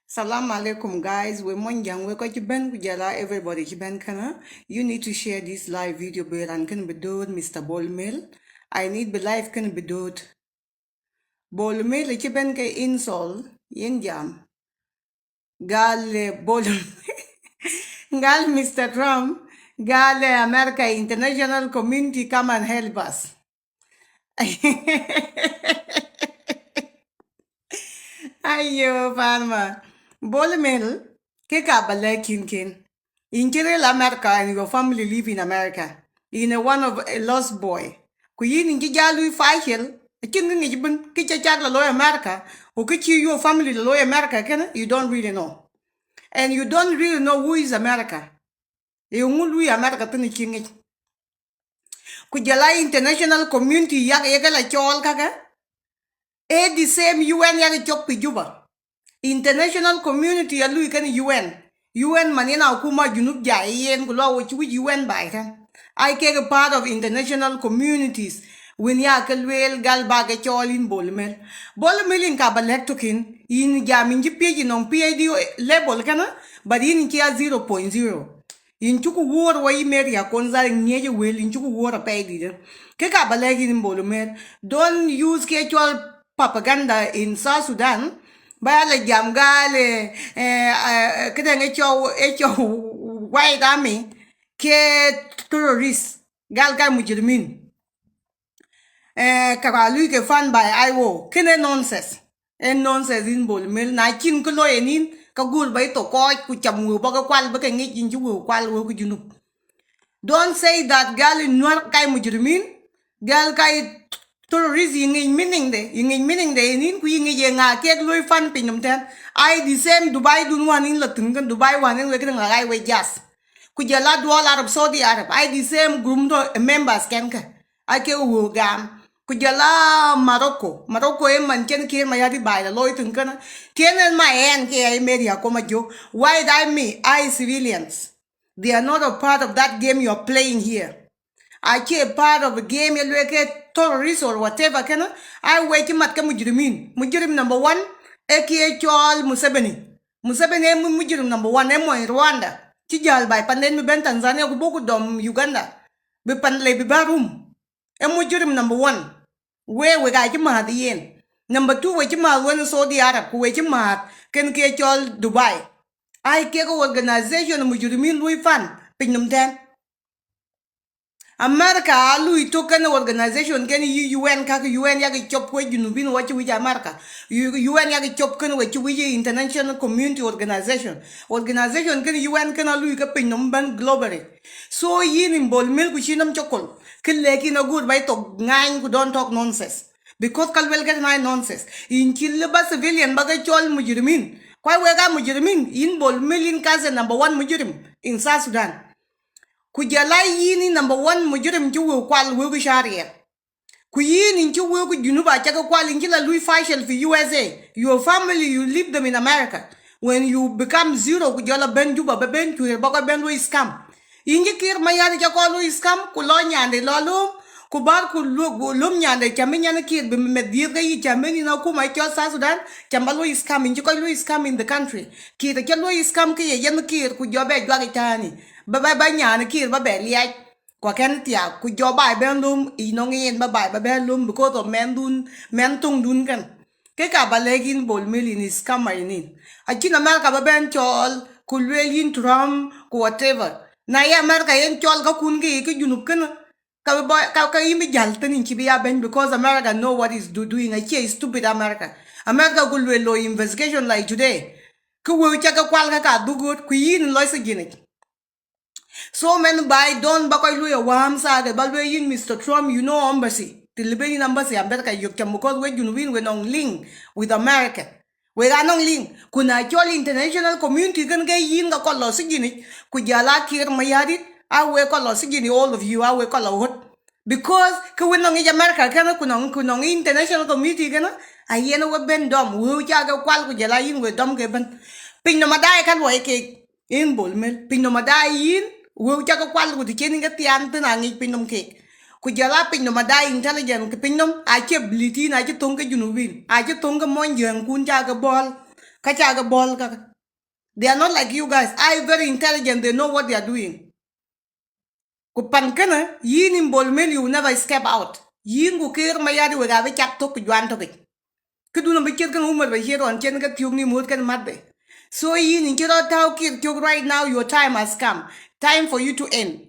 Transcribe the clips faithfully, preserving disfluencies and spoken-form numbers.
Salam alaikum guys, we mɔny ja̱ŋ we kɔc ci ben ku jala everybody ci ben kena. You need to share this live video bi ran ken bi dot Mister Bol Mel. I need bi live ken bi dot. Bol Mel ci ben ke insult yin jam. Gal eh, Bol gal Mister Trump gal eh, America international community come and help us. Ayo Palma. Bol Mel ke ka ba lɛ kin kin. In ci rel America and your family live in America. In a one of a lost boy. Ku yin in ci jal lui facial. Kin ngi ngi bin ki ca cak la loy America. Ku ki ci your family la loy America ken you don't really know. And you don't really know who is America. Ye ŋu lui America thin ci ngi. Ku jala international community yak ye ke la chol kake. E the same U N yak cop pi Juba. International community a lui ken U N. U N man yen a kuma Junub ja yen ku lɔ wo ci wic U N bai ten. Ai kek a part of international communities. Win ya ke luel gal ba ke chol in Bol Mel. Bol Mel in ka ba lek tukin in jam in ji P H D in on P H D level kana, but in ki a zero point zero. In cuku wuɔr wa yi mer ya kon zar ŋiec wel in cuku wuɔr a pɛy didä. Ke ka ba lek in Bol Mel. Don't use ke chol propaganda in South Sudan. Ba ya la jam gal eh, eh, eh, kedang e chol e chol White Army ke terrorist gal gal mujrimin. Eh, ka ka lui ke fund by I O kene nonsense. En nonsense in Bol Mel na cin kä lo̱ en in kä guur ba ito kɔc ku cam weu ba kä kual ba kä ŋic in ci weu kual weu kä Junub. Don't say that gal in Nuer kai mujrimin, gal kai terrorist yi ŋic meaning de, yi ŋic meaning de in in ku yi ŋic ye ŋa kek lo̱ fund piny nom ten. Ai the same Dubai dun wan in la thin kan Dubai wan in wek ŋa ai we jas. Ku jala dual Arab Saudi Arab ai the same group do members ken ka. Ai ke weu gam. Ku jala Morocco. Morocco e man ken kien ma yadi bai la loy thin kana. Kien en ma en ke ai media koma jo. Why that me? Ai civilians. They are not a part of that game you are playing here. Ai ke part of a game ye lwe ke terrorist or whatever kana. Ai we ki mat ke mujrimin. Mujrim number one. E ki e chol Museveni. Museveni e mu- mujrim number one. E mo in Rwanda. Ci jal bai panden mi ben Tanzania ku boku dom Uganda. Bi pan le bi ba rum. E mujrim number one. We we ga ci math yen. Number two we ci math wen Saudi Arab ku we ci math ken ke chol Dubai. Ai ke ko organization mujrimin lui fan piny num ten. America a lui to ken organization ken yi U N ka U N ya ke chop we Junubin wa ci wij America. U- U N ya ke chop ken we ci wij international community organization. Organization ken U N ken a lui ke piny num ben globally. So yin in Bol Mel ku ci nam chokol. Kin lekin a good by to ngany ku don't talk nonsense. Because kal wel get my nonsense. In ci le ba civilian ba ke chol mujrimin. Kwa we ga mujrimin in Bol Mel in cousin number one mujrim in South Sudan. Ku jala yin in number one mujrim ci we kwal we ku sharia. Ku yin in ci wee ku Junub a cak kual in ci la lui fashal fi U S A. Your family you leave them in America. When you become zero ku jɔl a ben Juba ba ben cuer ba kɔ ben lui scam. In ci Kiir Mayar ca kɔ lui scam ku lɔ nyande lɔ lom ku bar ku lom nyande cam mi nyan Kiir bi mɛ dhieth ka yi cam mi nin a kuma cɔ South Sudan cam ba lui scam in ci kɔ lui scam in the country. Kiir ca lui scam ki ye yen Kiir ku jɔ bɛ juak tani ba ba ba nyan Kiir ba bɛ liac. Kua kɛn thiak ku jɔ baai ben lom i̱ nɔŋ in ba baai ba ben lom because of mɛn dun mɛn thoŋ dun kɛn. Kɛ ka ba lɛk in Bol Mel in is kama in in a cin America ba ben cɔɔl ku lueel in Trump ku whatever. Na ye America yen cɔɔl ka kun kɛ kä Junub kɛn ka bi bɔ ka ka in bi jal thin in ci bi ya ben because America know what is do doing a cie stupid America. America ku lueel lo investigation like today. Kä weu ca kɛ kual ka ka dhuk ɣöt ku yin lɔc si jinic. So mɛn baai don ba kɔc luɔi a wam sake ba luɔi yin Mister Trump you know embassy ti libe yin embassy America yok cam because we Junubin we nɔŋ link with America. We ga nɔŋ link kuna cɔl international community kɛn ke yin ka kɔl lɔ sijini ku jala Kiir Mayardit a we kɔl lɔ sijini all of you a we kɔl lɔ ɣöt. Because kä wën nɔŋ i̱ America kɛn ku nɔŋ ku nɔŋ i̱ international community kɛn a yen we ben dɔm weu ca kɛ kual ku jala yin we dɔm kɛ ben. Piny nɔmɔ daai ka luɔi kek in Bol Mel piny nɔmɔ daai yin weu ca kɛ kual ku ti cien in kɛ thian thin a ŋic piny nɔm kek. Ku jala piny nɔmɔ daai intelligent kɛ piny nɔm a cɛ bilitin a cɛ thoŋ kɛ Junubin a cɛ thoŋ kɛ mɔny jiɛŋ kun ca kɛ bɔl. Kä ca kɛ bɔl kä. They are not like you guys. I very intelligent. They know what they are doing. Ku pan känä, yïn in Bol Mel, you will never escape out. Yïn ku Kiir Mayardit wek a bi cak thok ku juan thok ic. Kä dun a bi ciet kän Umar Bashir ɣɔn cien kä thiök ni muth kän mat be. So yïn in ci rɔ tau Kiir thiök right now, your time has come. Time for you to end.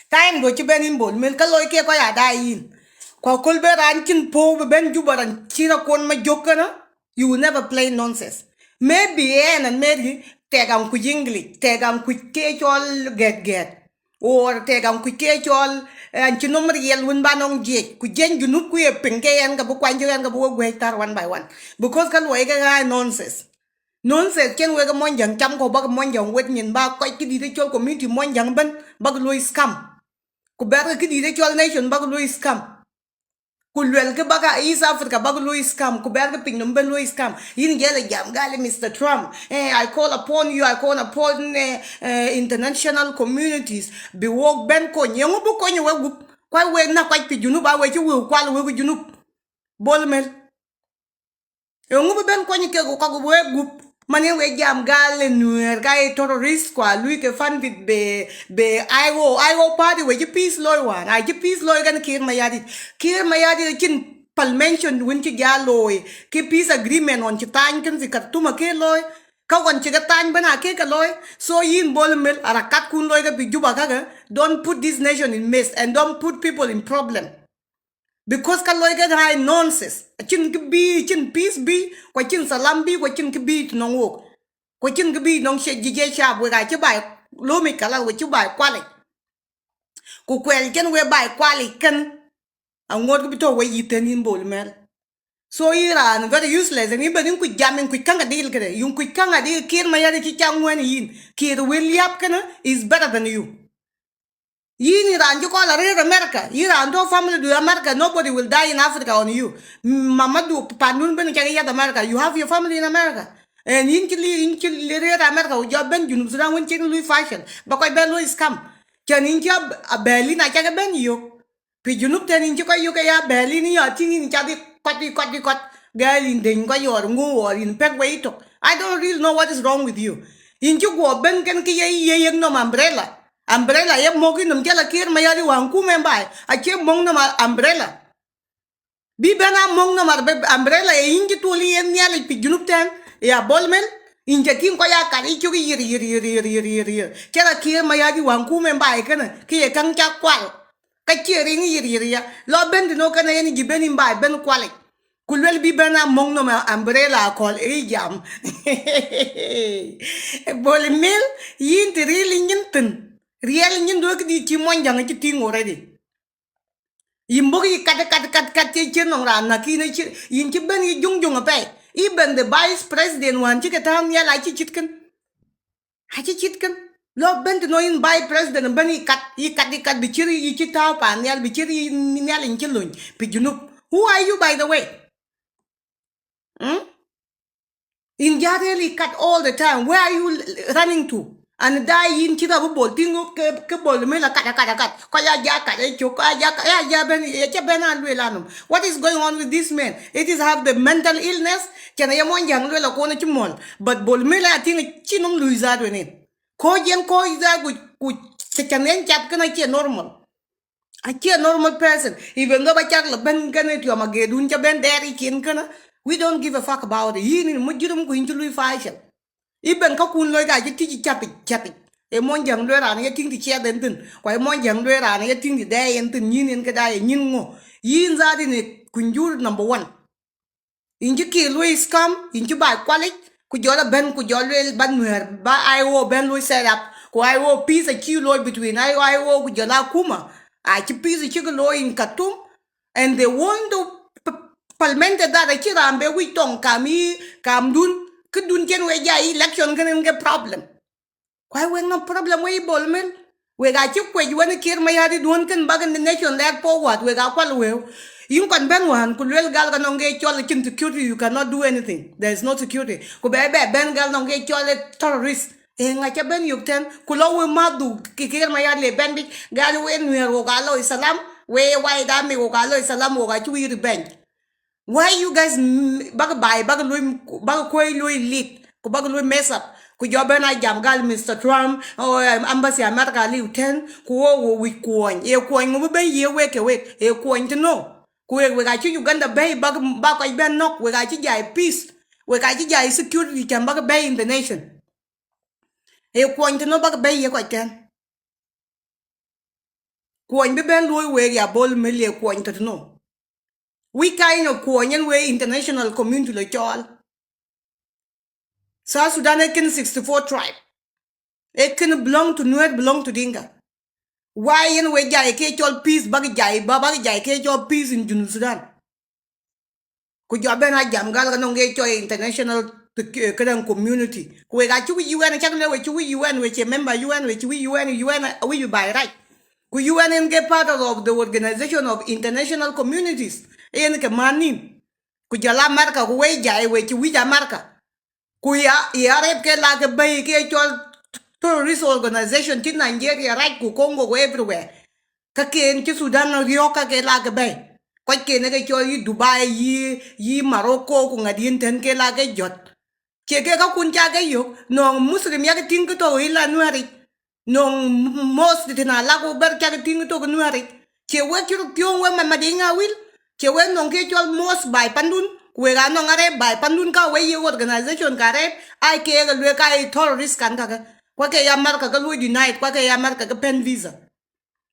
Time do ci ben in Bol Mel, kä loy kiɛ kɔc a daai yïn. Kua kol ben raan cin po bi ben Juba ran ci ra kuɔn ma jok känä. You will never play nonsense. Maybe ɛn an meri tɛk an kuc English, tɛk an kuc kee cɔl gɛt gɛt. Or tɛk an kuc kee cɔl, eh, an ci nom riɛl wun ba nɔŋ jiɛc. Ku jiɛny Junub ku ye piŋ kɛ ɛn ka bi kuany cok ɛn ka bi wä guɛc thar one by one. Because kä luɔi kɛ ɣa̱a̱c nonsense. Nonsense, cien wek muɔnyjäŋ cam kɔ bak muɔnyjäŋ wet nyin ba kɔc ki dit cɔl community muɔnyjäŋ ben bak luɔi scam. Ku bɛr kɛ ki dit cɔl nation bak luɔi scam. Ku luɛl kɛ bak East Africa bak luɔi scam. Ku bɛr kɛ piny nom ben luɔi scam. Yïn jɛl jam gal Mister Trump, eh, I call upon you, I call upon, eh, eh, international communities bi wok ben kony. Yɛŋu bi kony wek gup? Kuay wek na kuac pi Junub a wek ci wek kual wek Junub. Bol Mel. Eŋu bi ben kuany kɛ ku kɔk wee gup? Mani wee jam gal ɛ Nuɛɛr ka ɛ terrorist kua lui kɛ funded bɛ, bɛ I O, I O party wee ci peace looi wan. A ci peace looi kɛn Kiir Mayardit. Kiir Mayardit cin pal mention win ci jal looi. Ki peace agreement wan ci thaany kɛn fi Khartoum a kɛ looi. Kä wan ci kɛ thaany ben a kɛ kɛ looi. So yïn Bol Mel a rakat kun looi kɛ pi Juba kakɛ. Don't put this nation in mess and don't put people in problem. Because kä loikɛ ɣa̱a̱c nonsense. Cin ki bi̱i̱, cin peace bi̱i̱, kua cin salam bi̱i̱, kua cin ki bi̱i̱ ti nɔŋ wok. Kua cin ki bi̱i̱ nɔŋ ciɛ ji̱ jiɛ cap wek a ci bay lomic kɛ la wek ci bay kualic. Ku kuɛl cin wek bay kualic kɛn. A ŋuɔ̱t ki bi tɔ̱ wec yi̱th tɛn yïn Bol Mel. So i̱ raan very useless, and i̱ ben in kuc jam in kuc käŋ a dil kɛ dɛ. Yun kuc käŋ a dil Kiir Mayardit ci ca ŋuɛn yïn. Kiir wël liap kɛn is better than you. Yïn i̱ raan ci kɔn la rëër America, i̱ raan tɔ̱ family du America, nobody will die in Africa on you. Mama du pandun ben cak yath America, you have your family in America. And yïn ci li, yïn ci li rëër America, wä jɔ ben Junub Sudan wën cik lui fashion. Ba kɔc ben lui scam. Cän yïn ci a bɛɛli na cak ben yök. Pi Junub tɛn yïn ci kɔc yök ya bɛɛli ni yɔ tiŋ yïn ca di kɔt di kɔt di kɔt. Gɛɛl yïn deny kɔc yɔr ŋu wɔ yïn pek wei tok. I don't really know what is wrong with you. Yïn ci guɔ ben kɛn ki ye ye yek nom umbrella. Umbrella ye mok in nom cɛ la Kiir Mayardit waŋ kumɛ baai. A cie mok nom umbrella. Bi ben a mok nom ar-, umbrella ye yïn ci tuɔl ye nhialic pi Junub tɛn. Ya Bol Mel. Yïn cɛ tiŋ kɔc a kat i̱ cuk yir yir yir yir yir yir yir. Cɛ la Kiir Mayardit waŋ kumɛ baai kɛn ki ye kaŋ ca kual. Kä cie riŋ yir yir ya. Lɔ ben ti nɔ kɛn yen ji̱ ben in baai ben kualic. Ku luel bi ben a mok nom umbrella kɔl i̱ jam. Bol Mel, yïn ti riɛl nyin thin. Riɛl nyin duɔ̱k di ci muɔnyjäŋ ci tiŋ already. Yïn bok yï kat kat kat kat ci ci nɔŋ raan na ki ne ci yïn ci ben yï juŋ juŋ a pɛy. Even the vice president wan ci kɛ ta̱a̱ nhial a ci cit kɛn. A ci cit kɛn. Lɔ ben ti nɔ yïn vice president ben yï kat, yï kat, yï kat bi cir yï ci ta̱a̱ pa̱a̱n nhial, bi cir yï nhial in ci lony pi Junub. Who are you, by the way? Hmm? In ja̱ really kat all the time. Where are you running to? And die yïn ci rɔ bi Bol tiŋ kɛ, kɛ Bol Mel a kat, a kat, a kat. Kɔ ya ja̱ kat ɛ cok, kɔ ya ja̱ kat, ya ja̱ ben, ya cɛ ben a luel anum. What is going on with this man? It is have the mental illness. Cɛn a yɛ muɔnyjäŋ luel a kɔn a ci mɔl. But Bol Mel a tiŋ ci nom lui zaat wen in. Ko̱ jiɛn ko̱ i̱ zaat ku, ku cɛ cɛn ɛn cap kɛn a ciɛ normal. A ciɛ normal person. Even though ba cak la ben kɛn ɛ tiɔm a gee dun cɛ ben dɛɛr i̱ cin kɛn a. We don't give a fuck about it. Yïn in mujirim ku in ci lui fa̱a̱cɛl. I̱ ben kä kun loc ka ci ti̱c capic, capic. Ɛ muɔnyjäŋ luee raan yɛ ti̱ŋ ti ciɛth ɛn thi̱n. Kua ɛ muɔnyjäŋ luee raan yɛ ti̱ŋ ti dɛɛc ɛn thi̱n. Nyin in kɛ da̱a̱ yɛ nyin ŋo. Yïn zaat in ɛ kuny jur number one. In ci Kiir luɔi scam, in ci ba̱a̱ kualic, ku jɔl a ben, ku jɔl luel ba Nuɛɛr, ba I O ben luɔi set up, ku I O peace a ci luɔi between I O, I O ku jɔl a kuma. A ci peace ci kɛ luɔi in Khartoum, and they want to p-, implement that a ci ram bɛ wi̱c tɔŋ kam i̱, kam dun, kä dun cɛn wee ja election kɛn in kɛ problem. Kuay wek nɔ problem wek i̱ Bol Mel. Wek a ci kuec wen i̱ Kiir Mayardit duɔ̱n kɛn bak in the nation lɛɛr forward, wek a kual weu. Yïn kɔn ben wään ku luel gal ka nɔŋ kɛ cɔl cin security, you cannot do anything. There is no security. Ku bɛ bɛ ben gal nɔŋ kɛ cɔl ɛ terrorist. Ɛ ŋa̱c ca ben yök tɛn ku lɔ wek ma̱th du ki Kiir Mayardit le ben bic gal wek Nuɛɛr wok a lɔ Islam, wek White Army wok a lɔ Islam, wok a ci wi̱i̱ revenge. Why you guys, bakɛ bay, bakɛ luɔi, bakɛ kuɔi luɔi lit, ku bakɛ luɔi mess up, ku jɔ ben a jam gal Mister Trump, oh, embassy America liu tɛn, ku wä wä wi̱c kuɔny. Ɛ kuɔny ŋu bi ben yiëë wek kɛ wek? Ɛ kuɔny ti nɔ? Ku wek, wek a ci Uganda bɛy, bak, bak kɔc ben nɔk, wek a ci jay peace, wek a ci jay security, cam bakɛ bɛy in the nation. Ɛ kuɔny ti nɔ bakɛ bɛy yiëë kɔc tɛn? Kuɔny bi ben luɔi wek ya Bol Mel, ɛ kuɔny ti nɔ? Which kind of kuɔny ɛn wek international community lɔ cɔɔl? South Sudan ɛ kɛn sixty-four tribe. Ɛ kɛn belong to Nuer, belong to Dinka. Why ɛn wek jay kɛ cɔl peace, bak jay, ba, bak jay kɛ cɔl peace in Junub Sudan? Ku jɔ ben a jam gal kɛ nɔŋ kɛ cɔl international, eh, kɛ dɛŋ community. Ku wek a ci wi̱c U N, cak lɛ wek ci wi̱c U N, wek ci member U N, wek ci wi̱c U N, U N a wi̱c bi bay rac. Ku U N ɛn kɛ part of the organization of international communities. Ɛn kɛ man nin. Ku jɔl America, ku wec jay, wec ci wi̱c America. Ku ya, ya rep kɛ la kɛ bɛy kɛ cɔl terrorist organization ti Nigeria, rac ku Congo ku everywhere. Kä kɛn ci Sudan riɔk kä kɛ la kɛ bɛy. Kɔc kɛn kɛ cɔl yi Dubai, yi, yi Morocco, ku ŋa̱t yin tɛn kɛ la kɛ jɔt. Ciɛ kɛ kä kun ca kɛ yök, nɔŋ Muslim yak tiŋ kä tɔk ila Nuɛric. Nɔŋ mosque ti na lak wä ber cak tiŋ tok Nuɛric. Ciɛ wek ci rut thiöŋ wek ma Madiŋ Awil. Ciɛ wek nɔŋ kɛ cɔl mosque bay pandun. Ku wek a nɔŋ a rep bay pandun ka wek yi organization ka rep. Ai kɛ kɛ luek ka yi terrorist kan kakɛ. Kuakɛ ya America kɛ luɔi denied, kuakɛ ya America kɛ pen visa.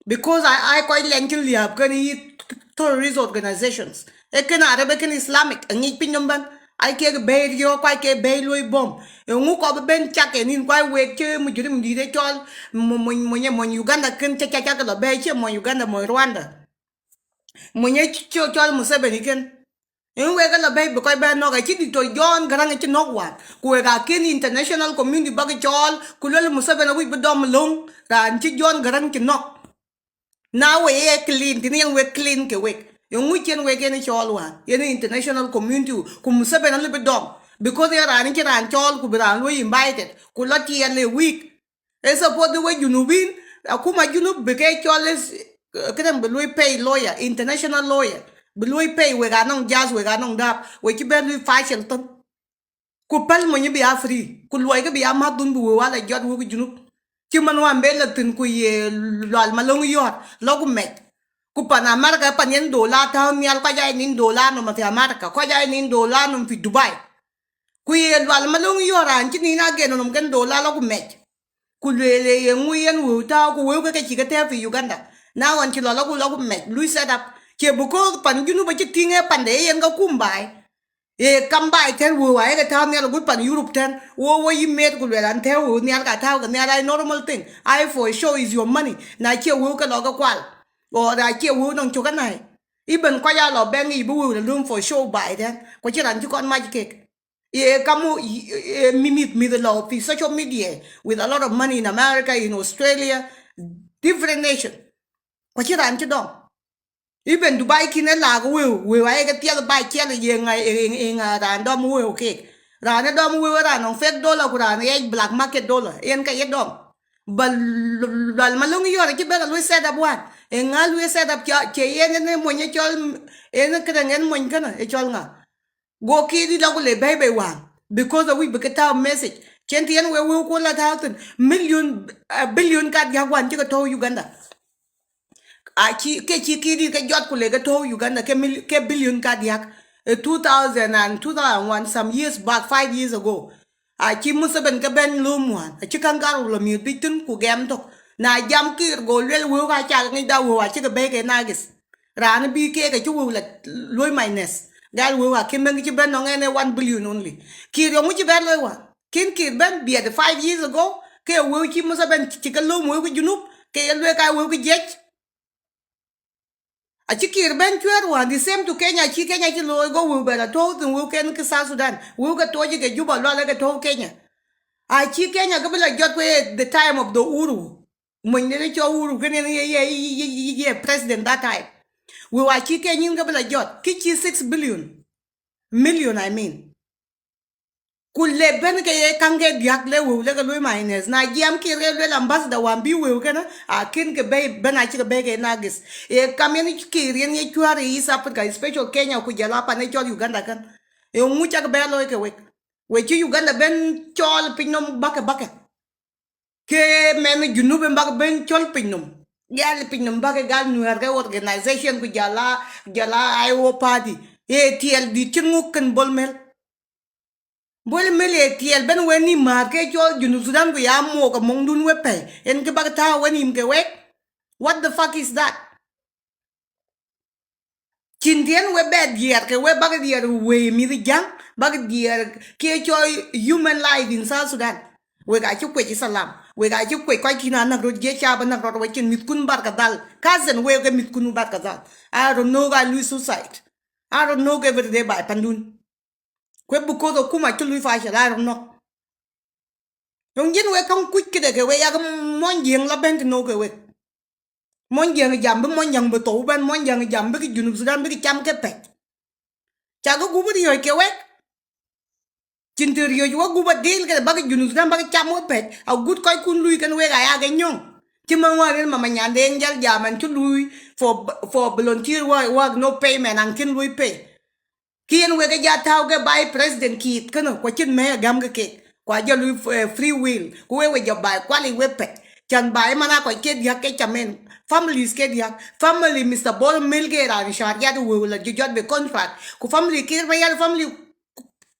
Because I, I kɔc lɛn ci lia̱a̱p kɛn yi terrorist organizations. Ɛ kɛn Arab, ɛ kɛn Islamic, ɛ ŋic piny nɔm bän. Ai kek bɛy riɔ̱ɔ̱k, kuay kek bɛy luɔi bom. Ɛ ŋu kɔp ben cak ɛ nin kuay wek ci mujrim di̱i̱t ɛ cɔl mo-, mo-, mony, mony Uganda kɛn ca, ca, cak lɔ bɛy, ci mony Uganda, mony Rwanda. Mony ɛ ci, ci cɔl Museveni kɛn. Ɛn wek ɛ lɔ bɛy bi kɔc bɛ nɔk, ɛ ci Doctor John Garang ɛ ci nɔk wan. Ku wek a kɛn international community bak cɔɔl, ku luel Museveni wi̱c bi dɔm lo̱ŋ, raan ci John Garang ci nɔk. Na wek ɛ clean, tin yɛn wek clean kɛ wek. Ɛŋu cien wek yɛn cɔɔl wan, yɛn international community, ku Museveni li bi dɔm. Because yɛn raan ci raan cɔɔl, ku bi raan luɔi invited, ku lɔ tiɛɛl ɛ weak. Ɛ support di wek Junubin, akuma Junub bi kɛ cɔl is, eh, kidɛŋ bi luɔi pay lawyer, international lawyer. Bi luɔi pay wek anɔŋ jazz, wek anɔŋ dap, wek ci ben luɔi fashil thin. Ku päl mony bi a free, ku luɔi kä bi a math dun bi wek wala jɔt wek Junub. Ci man wan ben la thin ku ye Lual Malong Yɔr, lɔ ku mɛc. Ku pan America pan yɛn dola ta̱a̱ nhial, kɔc a yɛn in dola nɔm fi America, kɔc a yɛn in dola nɔm fi Dubai. Ku ye Lual Malong Yɔr an ci nin a gen nɔm kɛn dola lɔ ku mɛc. Ku lueel ɛ ye ŋu yɛn weu ta̱a̱ ku weu kɛ kɛ ci kɛ tɛɛ fi Uganda. Na ɣɔn ci lɔ lɔ ku lɔ ku mɛc, lui set up. Cie because pan Junub a ci tiŋ ɛ pande ɛ yɛn kɛ kum baai. Ɛ kam baai tɛn weu a yɛ kɛ ta̱a̱ nhial a gut pan Europe tɛn. Wo wo yi met ku lueel an tɛɛ weu nhial ka ta̱a̱ kɛ nhial a normal thing. Ai for show is your money. Na cie weu kɛ lɔ kɛ kual. Ɔ na cie weu nɔŋ cok ɛ nai. Iben kɔc a lɔ bɛŋ i̱ bi weu la lum for show baai tɛn. Kɔ ci ran ci kɔn mac kek. Ye kamu, ye, ye, mi, mi, mi the law fi social media with a lot of money in America, in Australia, different nation. Kwa ci ran ci dɔm. Even Dubai kin ɛ laak weu, weu a yɛ kɛ thiath ba ciɛl ye ŋa, ye, ye, ye ŋa ran dɔm weu kek. Ran ɛ dɔm weu ran ɔŋ fake dollar ku ran yɛ black market dollar. Yen ka yɛ dɔm. Ba Lual Malong Yɔr ci bɛ kɛ lui set up wan. Ɛ ŋa lui set up ca, cɛ yen ɛ mony ɛ cɔl, ɛ ŋa kɛ ŋa ɛ mony kɛnɛ ɛ cɔl ŋa. Go kiɛ di lɔ ku le bɛy bɛy waŋ. Because a wi̱c bi kɛ ta̱a̱ message. Cien ti yɛn wee wee kuɔ la ta̱a̱ thin. Million, a billion ka diak wan cikɛ tɔ̱w Uganda. A ci, kɛ ci kiɛ di kɛ jɔt ku le kɛ tɔ̱w Uganda kɛ mil-, kɛ billion ka diak. Ɛ two thousand and two thousand one, some years back, five years ago. A ci Museveni kɛ ben lom wan. A ci ka̱n gat wä lɔ mi̱eth bi thin ku gɛm tɔk. Na jam Kiir go luel wee ka ca ŋi̱c da wee a cikɛ bɛy kɛ nagis. Raan bi kek a ci wëu la luɔ̱c minus. Gal wëu a kin ben ki ci ben nɔŋ ɛn ɛ one billion only. Kiir yɔŋ wi̱ci ben luɔ̱c wa. Kin Kiir ben biɛt five years ago. Kɛ wëu ci Musa ben ci kɛ lom wëu ki Junub. Kɛ yɛ luɔ̱c ka wëu ki jiɛc. A ci Kiir ben cuɛɛr wa. The same to Kenya, ci Kenya ci lo̱o̱c go wëu ben a to̱o̱k thin wëu kɛn ki South Sudan. Wëu kɛ to̱o̱c kɛ Juba lual kɛ to̱o̱k Kenya. A ci Kenya kɛ bi la jɔt kuɛ the time of the Uhuru. Mony ni cɔ Uhuru kɛn yɛn yɛ, yɛ, yɛ, yɛ, yɛ president that time. Wëu a ci kɛ nyin kɛ bi la jɔt. Ki ci six billion. Million, I mean. Ku lɛ ben kɛ yɛ ka̱ŋ kɛ dia̱k lɛ weu lɛ kɛ luɔ̱c minus. Na jiɛm Kiir kɛ luel ambassador wan bi weu kɛn a ken kɛ bɛy ben a cikɛ bɛy kɛ nagis. Ɛ kam yɛn Kiir yɛn yɛ cua̱r East Africa, especial Kenya ku jɛ la pan ɛ cɔl Uganda kɛn. Ɛ ŋu cakɛ bɛy lo̱c kɛ wek. Wek ci Uganda ben cɔl piny nɔm bakɛ bakɛ. Kɛ mɛn Junub in bak ben cɔl piny nɔm. Dial piny nɔm bak gal Nuɛr kɛ organization ku jala, jala I O party. Ɛ tiɛl di cin ŋuk kɛn Bol Mel. Bol Mel ɛ tiɛl ben wen ni ma̱a̱th kɛ cɔl Junub Sudan ku ya muɔk a muɔŋdun we pɛy. Ɛn kɛ bak ta̱a̱ wen im kɛ wek. What the fuck is that? Cin tiɛn we bɛ diɛɛr kɛ we bak diɛɛr wee mi̱th ja̱ŋ, bak diɛɛr kiɛ cɔy human life in South Sudan. Wek a ci kuec Islam, wek a ci kuec kɔc kin a näk rot jiɛ cap a näk rot wecin mi̱thkun barkadhal. Cousin wek kɛ mi̱thkun barkadhal. A rot no̱o̱k a lui suicide. A rot no̱o̱k every day by pandun. Kuɛ because of kuma ci lui facial a rot nɔk. Yɔŋ ji̱n wek ka̱ŋ kuc kidɛ kɛ wek yak muɔ̱ny jiɛŋ la ben ti no̱o̱k kɛ wek. Muɔ̱ny jiɛŋ jam bi muɔ̱ny ja̱ŋ bi thou ben, muɔ̱ny jiɛŋ jam bikɛ Junub Sudan bikɛ cam kɛ pɛc. Ca kɛ gup riɔ̱c kɛ wek. Cin ti riɔ̱c wä gup a dil kɛ bakɛ Junub Sudan bakɛ cam wä pɛc. A gut kɔc kun lui kɛn wek a yakɛ nyɔ̱ŋ. Ci mɛn wä rin mama nyan dee jal jam ɛn ci lui for, for volunteer work, work no payment an kin lui pay. Kiɛn wek kɛ jaa ta̱a̱ kɛ vice president Kiir känä kua cin mɛ a gam kɛ kek kua jɛ lui, eh, free will ku wek wek jɛ ba̱a̱ kuali wek pɛc. Can ba̱a̱ man a kɔc kɛ dia̱k kɛ camɛn families kɛ dia̱k family Mister Bol Mel kɛ raan shar yat wek la jɛ jɔt bɛ contract ku family Kiir mɛ yat family